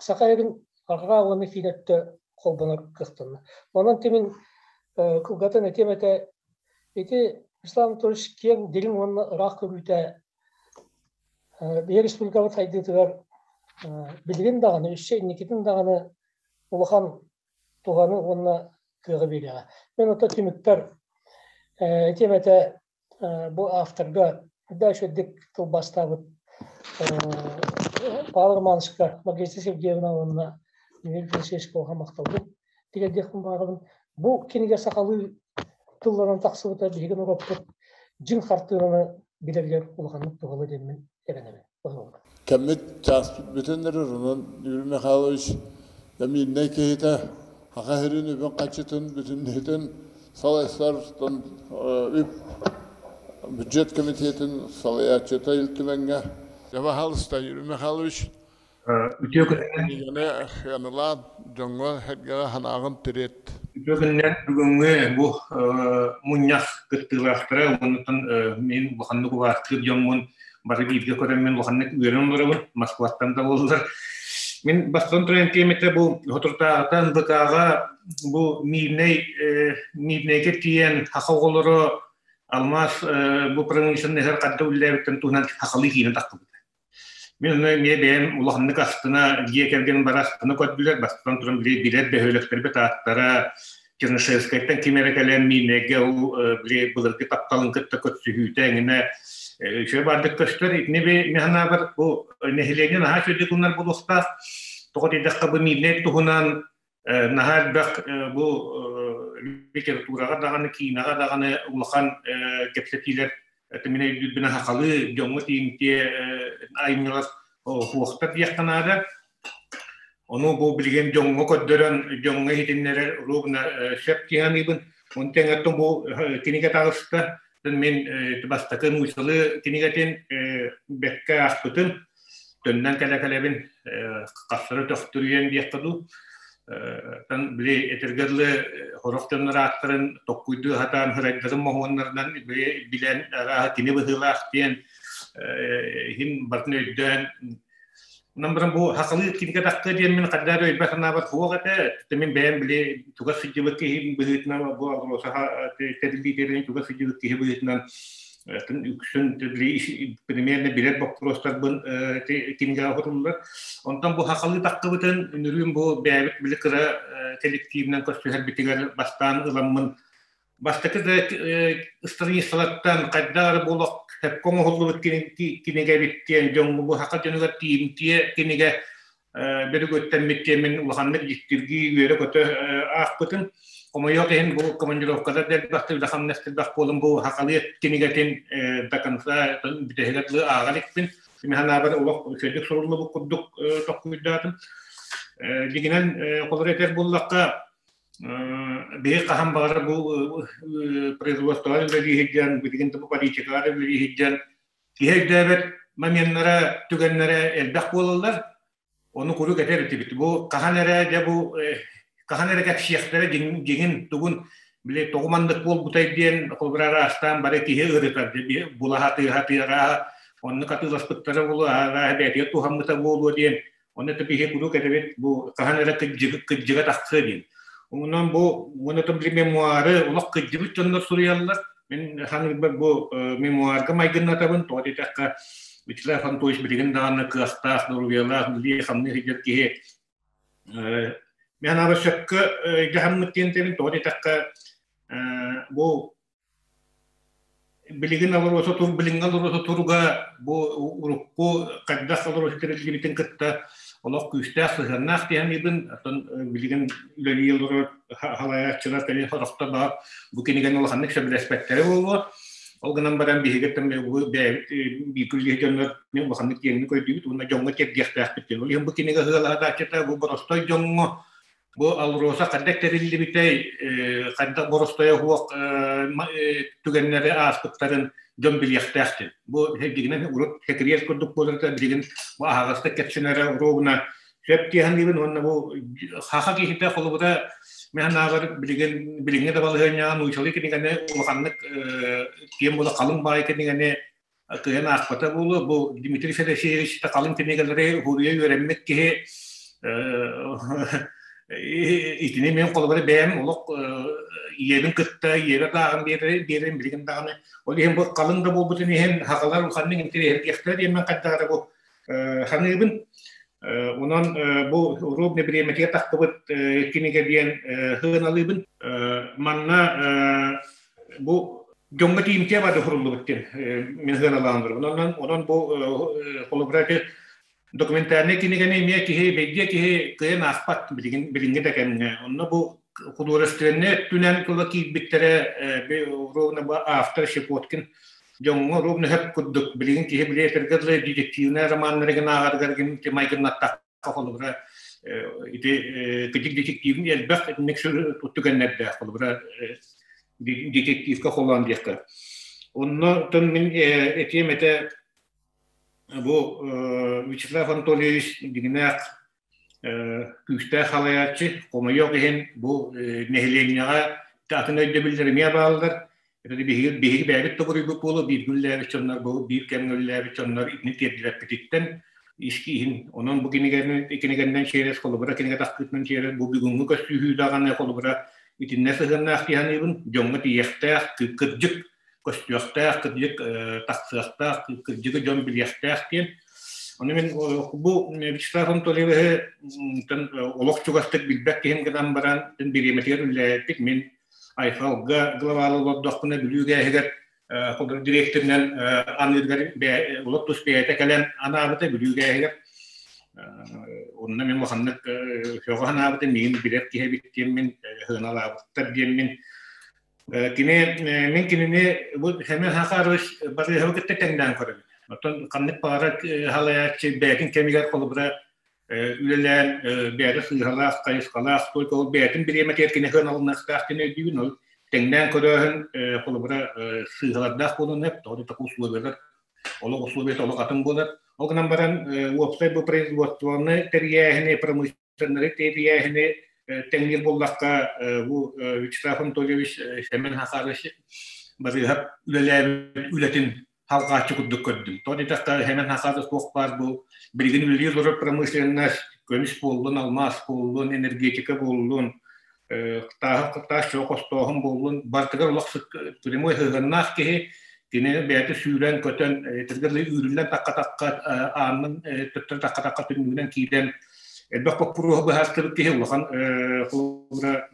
Саха сирин арҕаа уонна киин өттө холбонор кыахтанна. Онон тимин кылгатан этиэм этэ, ити Ислам Анатольевич киэҥ, дириҥ уонна ыраах көрүүтэ Биһиги республикабыт сайдыытыгар билигин даҕаны, өссө инникитин даҕаны улахан туһаны уонна кыаҕы биэриэҕэ. Мин оттон түмүкпэр этиэм этэ бу авторга да үчүгэйдик тылбаастаабыт Павел Романовичка, Маргарита Сергеевна уонна Дмитрий Францискович улахан махталбын тириэрдиэхпин баҕарабын. Бу кинигэ сахалыы тылларынан тахсыбыта биһиги норуоппут дьиҥ хартыынаны билэригэр улаханнык туһалыа диэммин эрэнэбин. Кэммит чааспыт бүтэн эрэр, онон Юрий Михайлович Дамирнай киһитэ Саха сирин үбүн-харчытын бүтүннүүтүн салайсар үп бюджет комитетин салайааччыта Ил Түмэҥҥэ Пожалуйста, Юрий Михайлович, Үтүө күнүнэн. Кинигэни сыаналаан дьоҥҥо-сэргэҕэ санааҕын тириэрт. Үтүө күнүнэн бүгүҥҥү бу мунньах кыттыылаахтара уоннаттан мин улаханнык убаастыыр дьоммун бары бииргэ көрөммүн улаханнык үөрэн олоробун Москваттан да буоллар. Мин бастатан туран тиэмэтэ бу соторутааҕыта НВК-ҕа бу Мирнэй Мирнэйгэ тиийэн саха оҕолоро алмаас бу промышленноһыгар ханна үлэлээбиттэн туһунан сахалыы киинэ тахсыбыта. Мин ону эмиэ бэйэм улаханнык астына, дьиэ кэргэним бары астына көрдүлэр, бастатан туран били билэр бөһүөлэктэрбит ааттара Чернышевскайтан ким эрэ кэлэн Миинэгэ ол били былыргы тапталын кытта көрсүһүүтэ эҥинэ үчүгэй баардык көстөр. Итини би мин санаабар бу нэһилиэнньэ наһаа үчүгэйдик ылынар буолуохтаах. Тоҕо диэтэххэ бу Миинэй туһунан наһаа элбэх бу литератураҕа даҕаны, киинэҕэ даҕаны улахан кэпсэтиилэр мин өйдүүрбүн сахалыы дьоҥҥо тиийимтиэ айымньылар суохтар диэххэ наада. Ону бу билигин дьоҥҥо көрдөрөн, дьоҥҥо иһитиннэрэр ровно сөп дии саныыбын. Оны тэҥэттэн бу кинигэ таҕыста. Мин бастакы нууччалыы кинигэтин бэккэ аахпытым. Төннөн кэлэ-кэлэбин хастара төхтүрүйэн диэххэ дуу. Тан били этэргэ дылы сорох дьоннор ааттарын токкуйдуу сатаан сырайдарын моһуоннарынан билэн арааһа кини быһыылаах диэн иһин бартын өйдөөн Онон баран бу сахалыы кинигэ тахтыа диэн мин хайдах эрэ өйбөр санаабар суох этэ. Мин бэйэм били чугас сылдьыбыт киһи быһыытынан бу АЛРОСА тэриллиитин чугас сылдьыбыт киһи быһыытынан үксүн примерно билэр боппуруостарбын кинигэҕэ суруллар. Онтон бу сахалыы тахтыбытын үнүрүүн бу бэйэбит били кыра коллективинэн көрсүһэрбитигэр бастаан ыламмын Бастакы да страницалартан хайдах эрэ буолуох сөпкө оҥоһуллубут кинигэ эбит диэн дьоҥҥо бу саха дьонугар тиийимтиэ кинигэ бөрүгүттэммит диэммин улаханнык дьиктиргии үөрэ-көтө аахпытым. Хомойуох иһин бу командировкалар дэлбэхтик үлэхамнас элбэх буолан бу хахалыат кинигэтин до конца бүтэһигэр дылы ааҕа иликпин. Мин санаабар олох үчүгэйдик суруллубут курдук тохкуйдаатым. Дьиҥинэн холобур этэр буоллахха, биһи хаһан баҕарар бу производствоҕа үлэлии сылдьан, билигин да бу политикаҕа үлэлии сылдьан киһи өйдөөбөт моменнара, түгэннэрэ элбэх буолаллар. Ону куруук этэр этибит. Бу хаһан эрэ дьэ бу хаһан эрэ кэпсиэхтэрэ дьиҥин тугун били тоҕу маннык буолбутай диэн холобура араастаан бары киһи ырытар булаһа тыаһа тыараһа оннук атыыласпыттара буолуо арааһа бэйэтигэр туһаммыта буолуо диэн онно это биһи куруук этэбит бу хаһан эрэ кыдьыга тахсыа диэн. Онон бу уонна били мемуары олох кыдьыбыт дьоннор суруйаллар. Мин саныырбар бу мемуарга майгыннатабын, тоҕо диэтэххэ Вячеслав Анатольевич билигин даҕаны кыахтаах, доруобуйалаах, үлэлии-хамныы сылдьар киһи. Мин анаабар сөпкө дьаһаммыт диэн этэбин, тоҕо диэтэххэ бу Билигин АЛРОСА тур билиҥҥи АЛРОСА туруга бу урукку хайдах АЛРОСА тэриллибитин кытта олох күүстээх сыһыаннаах дии саныыбын. Оттон билигин үлэлии олорор салайааччылар кэлин сорохтор баар бу кинигэни улаханнык сөбүлэспэттэрэ буолуо. Ол гынан баран биһиги бу бэйэбит бииргэ үлэлиир дьоннор мин улаханнык киэҥник өйдүүбүт уонна дьоҥҥо тиэрдиэхтээхпит диэн. Ол иһин бу кинигэ ыһыалаһааччыта бу боростой дьоҥҥо Бу АЛРОСА хайдах тэриллибитэй, хайдах боростуойа суох түгэннэри ааспыттарын дьон билиэхтээх диэн. Бу дьиҥинэн урут сэкириэт курдук буолар билигин бу аһаҕастык кэпсэнэрэ уруобуна сөп дии саныыбын уонна бу саха киһитэ холобура мин санаабар билигин билиҥҥи да балаһыанньаҕа нуучалыы кинигэни улаханнык киэн буола халыҥ баай кинигэни кыайан аахпата буолуо. Бу Дмитрий Федосеевич халыҥ кинигэлэри уһуруйа үөрэммит киһи итини мен холобура бэйэм олох ийэбин кытта ийэбэр дааҕын биэрэрим билигин даҕаны ол иһин бу халыҥ да буолбутун иһин хахалар улаханнык интэриэһиргиэхтэрэ диэн мен хайдах эрэ бу саныыбын. Онон бу уруок бириэмэтигэр тахтыбыт кинигэ диэн сыаналыыбын. Манна бу дьоҥҥо тиийимтиэ бады суруллубут диэн мин сыаналаан турабын. Онон онон бу холобура ити документальнай кинигэни эмиэ киһи бэйдиэ киһи кыайан аахпат билигин билиҥҥи да кэмҥэ. Онно бу художественнай өттүнэн тыла киирбиттэрэ ровно бу автор Щепоткин дьоҥҥо ровно хөп курдук билигин киһи били этэргэ дылы детективнай романнары ааҕарыгар майгыннаттахха холобура ити кырдьык детективин элбэх итинник түгэннэрдээх холобура детективка холоон диэххэ. Онно тон мин этиэм этэ бу Вячеслав Анатольевич дьиҥнээх күүстээх салайааччы, хомойуох иһин бу нэһилиэнньэҕэ атын өйдөбүллэр эмиэ бааллар. Биһиги биһиги бэйэбит тобуруйбут буолуо, бииргэ үлэлээбит дьоннор, бу биир кэмҥэ үлэлээбит дьоннор итини тиэрдибэппититтэн ис иһин. Онон бу кинигэни кинигэннэн чиэрэс, холобура кинигэ тахтыытынан чиэрэс, бу бүгүҥҥү көстүүһүү даҕаны холобура итиннэ сыһыаннаах дии саныыбын. Дьоҥҥо тиийиэхтээх, кырдьык көстүөхтээх, кырдьык тахсыахтаах, кырдьыгы дьон билиэхтээх диэн. Ону мин бу Вячеслав Анатольевиһы олох чугастык билбэт киһим гынан баран бириэмэтигэр үлэлээбиппит. Мин Айхалга главалы олордохпуна Бүлүү гээһигэр директорынан аныыргар олох тус бэйэтэ кэлэн анаабыта Бүлүү гээһигэр. Онно мин улаханнык сөҕө санаабытым, миигин билэр киһи эбит диэммин, сыаналаабыттар диэммин. Кини мин кинини бу Семен Хахарович Барыһовы кытта тэҥнээн көрөбүн. Оттон ханнык баҕарар халайааччы бэйэтин кэмигэр холобура үлэлээн бэйэтэ сыыһалаах, хайысхалаах, только ол бэйэтин бириэмэтигэр кини сыаналаныахтаах диэн өйдүүбүн. Ол тэҥнээн көрөөһүн холобура сыыһалардаах буолуон сөп, тоҕо диэтэххэ условиялар олох условията олох атын буолар. Ол гынан баран уопсай бу производствоны тэрийээһини, промышленнай тэрийээһини тэҥниир буоллахха, бу Вячеслав Анатольевич Семен Хахарович Барыыһап үлэлээбит үлэтин халҕааччы курдук көрдүм. Тоҕо диэтэххэ, Семен Хахарович туох баар бу билигин үлэлиир олорор промышленность, көмүс буоллун, алмаас буоллун, энергетика буоллун, тааһы таас чоҕу хостооһун буоллун, барытыгар олох прямой сыһыаннаах киһи, кини бэйэтэ сүүрэн-көтөн, этэргэ дылы үүрүллэн тахха-тахха аанын төттөрү тахха-тахха түннүгүнэн киирэн элбэх боппуруоһу быһаарсыбыт киһи улахан холобура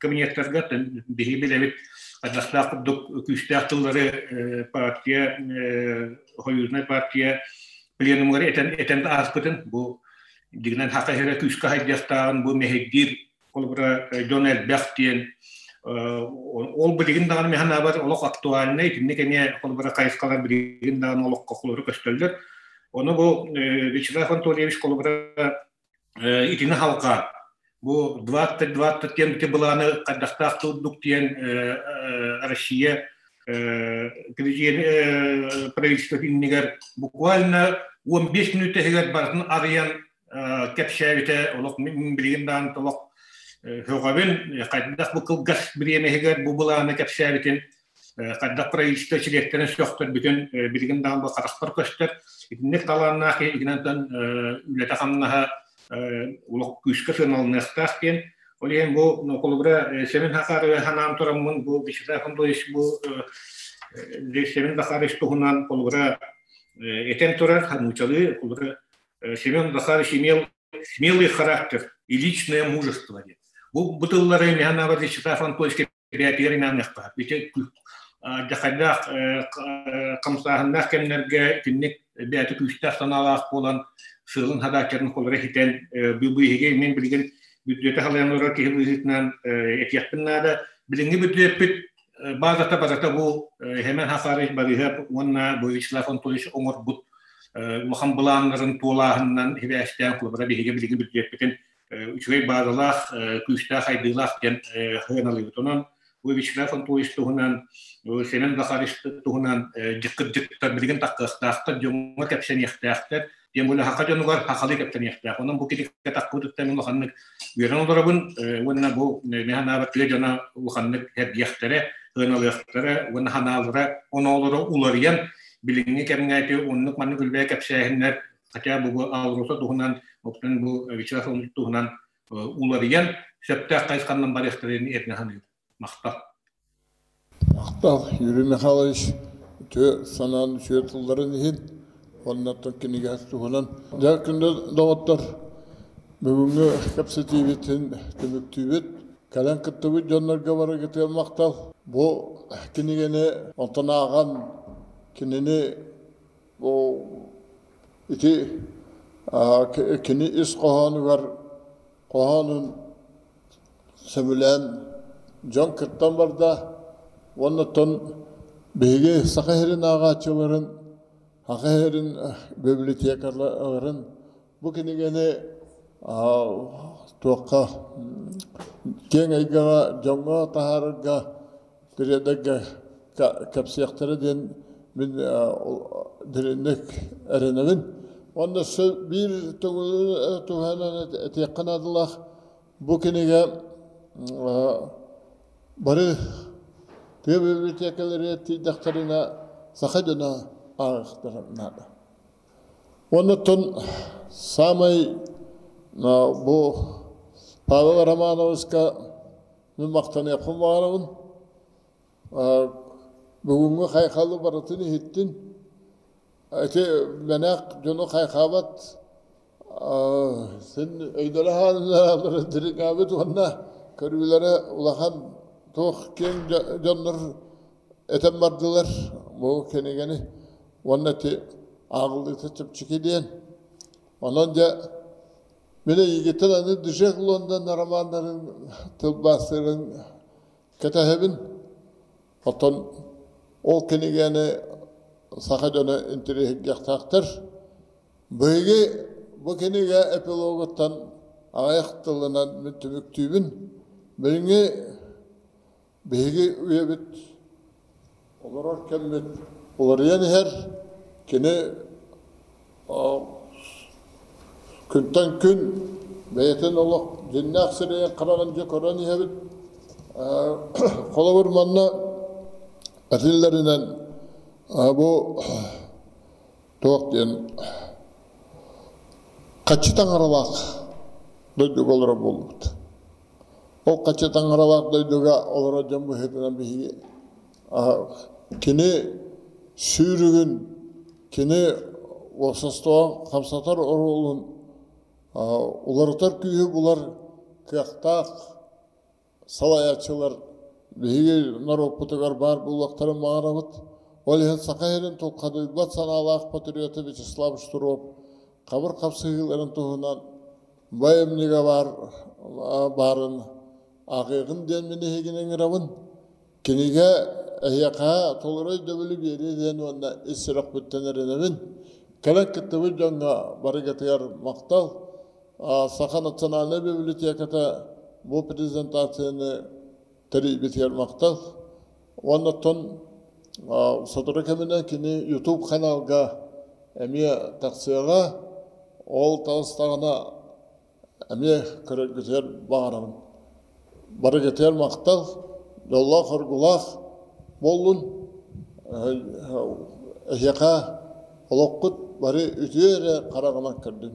кабинеттарга биһиги билэбит хайдахтаах курдук күүстээх тыллары партия союзнай партия пленумугар этэн этэн ааспытын бу дигинэн хака иһэрэ күүскэ хайдыахтааҕын бу мэһэйдиир. Холобура, дьон элбэх диэн ол билигин даҕаны миһан аабар олох актуальнай, итинник эмиэ холобура хайысхалар билигин даҕаны олоххо холобура көстөллөр. Ону бу Вячеслав Анатольевич холобура итини халҕаан бу 20-20 диэн ити былааны хайдахтаах турдук диэн Россия правительство иннигэр буквально 15 мүнүүтэ иһигэр барытын арыйан кэпсээбитэ олох билигин даҕаны олох һөҕөбүн хайдах бу кылгас бириэмэ иһигэр бу былааны кэпсээбитин хайдах правительство чилиэттэрин сөхтөрбүтүн билигин даҕаны бу харахпар көстөр итинник талааннаах игинантан үлэтэ-хамнаһа олох күүскэ сыаналаныахтаах диэн ол иһин бу холобура Семен Захарович ханаан тураммын бу Вячеслав Анатольевич бу Семен Захарович туһунан холобура этэн турар нуучалыы холобура Семен Захарович имел смелый характер и личное мужество диэн. Бу бу тыллары Михан Вячеслав Анатольевич бэйэтигэр инаныахтаах. Ити дьахайдаах хамсааһыннаах кэмнэргэ итинник бэйэтэ күүстээх санаалаах буолан сыалын хадааччарын холоро хитэн быыһыга мен билигин бүддүөтэ халайан олорор киһи быһыытынан этиэхпин наада. Билиҥҥи бүддүөппүт базата барыта бу Хемен Хасарович Барыһап уонна бу Вячеслав Анатольевич оҥорбут улахан былааннарын туолааһынынан хибээстээн холобура биһиги билигин бүддүөппүтүн үчүгэй баазалаах, күүстээх айдыылаах диэн сыаналыыбыт. Онон бу Вячеслав Анатольевич туһунан, Семен Захарович туһунан дьыккыр-дьыктар билигин таххыахтаахтар, дьоҥҥо кэпсэниэхтээхтэр. Диэн бу хаха дьонугар хахалыы кэпсэниэхтээх. Онон бу киликкэ тахпытыттан мин улаханнык үөрэн олоробун уонна бу мин санаабар тыа дьоно улаханнык сэргиэхтэрэ, сыаналыахтара уонна санаалара оноолоро уларыйан билиҥҥи кэмҥэ ити оннук маннык үлбэйэ кэпсээһиннэр хотя бы бу АЛРОСА туһунан, оттон бу Вячеслав Иванович туһунан уларыйан, сөптөөх хайысханан барыахтарын эрдэ саныыбын. Махтал. Махтал, Юрий Михайлович, үтүө санаан үчүгэй тылларын иһин, уонна кинигэ туһунан. Дьэ, күндү доҕоттор, бүгүҥҥү кэпсэтиибитин түмүктүүбүт. Кэлэн кыттыбыт дьоннорго барыгытыгар махтал. Бу кинигэни онтон ааҕан кинини Бу ити кини ис хоһоонугар хоһоонун сөбүлээн дьон кыттан барда уонна оттон биһиги Саха сирин ааҕааччыларын, Саха сирин библиотекаларын бу кинигэни туохха киэҥ эйгэҕэ дьоҥҥо таһаарарга тириэрдэргэ кэпсиэхтэрэ диэн мин дириҥник эрэнэбин. Уонна өссө биир туһанан этиэххэ наадалаах бу кинигэ бары тыа библиотекаларыгар тиийдэхтэринэ саха дьоно ааҕыахтара наада. Уонна оттон саамай бу Павел Романовичка мин махтаныахпын баҕарабын. Бүгүҥҥү хайхалы барытын иһиттин. Ити мэнээх дьону хайхаабат син өйдөрө хаалыннаралары дириҥээбит уонна көрүүлэрэ улахан туох киэҥ дьоннор этэн бардылар бу кинигэни уонна ити ааҕыллыыта чэпчэки диэн. Онон дьэ мин эйигиттэн аны Джек Лондон романнарын тылбаастыырын кэтэһэбин. Оттон ол кинигэни саха дьоно интэриэһиргиэхтээхтэр. Биһиги бу кинигэ эпилогуттан аҕыйах тылынан мин түмүктүүбүн. Билиҥҥи биһиги үйэбит олорор кэммит уларыйан иһэр. Кини күнтэн күн бэйэтин олох дьиннээх сирэйин хараҕын дьэ көрөн иһэбит. Холобур манна этиллэринэн бу туох диэн хаччы таҥаралаах дойдуга олорор буоллубут. Ол хаччы таҥаралаах дойдуга олорор дьон быһыытынан биһиги кини сүүрүгүн, кини уопсастыба хамсатар оруолун уларытар күүһү булар кыахтаах салайааччылар биһиги норуоппутугар баар буолуохтарын баҕарабыт. Ол иһин Саха сирин тулхадыйбат санаалаах патриота Вячеслав Штыров хабыр хапсыһыыларын туһунан Бу айымньыга баар баарын ааҕыаҕын диэн мин эһигини ыҥырабын. Кинигэ эһиэхэ толору өйдөбүлү биэриэ диэн уонна ис сүрэхпиттэн эрэнэбин. Кэлэн кыттыбыт дьоҥҥо барыгытыгар махтал. Саха национальнай библиотеката бу презентацияны тэрийбитигэр махтал. Уонна оттон сотору кэминэн кини YouTube ханаалга эмиэ тахсыаҕа. Ол таҕыстаҕына эмиэ көрөргүтүгэр баҕарабын. Барыгытыгар махтал, дьоллоох-оргулаах буоллун. Эһиэхэ олоххут бары үтүө эрэ хараҕынан көрдүн.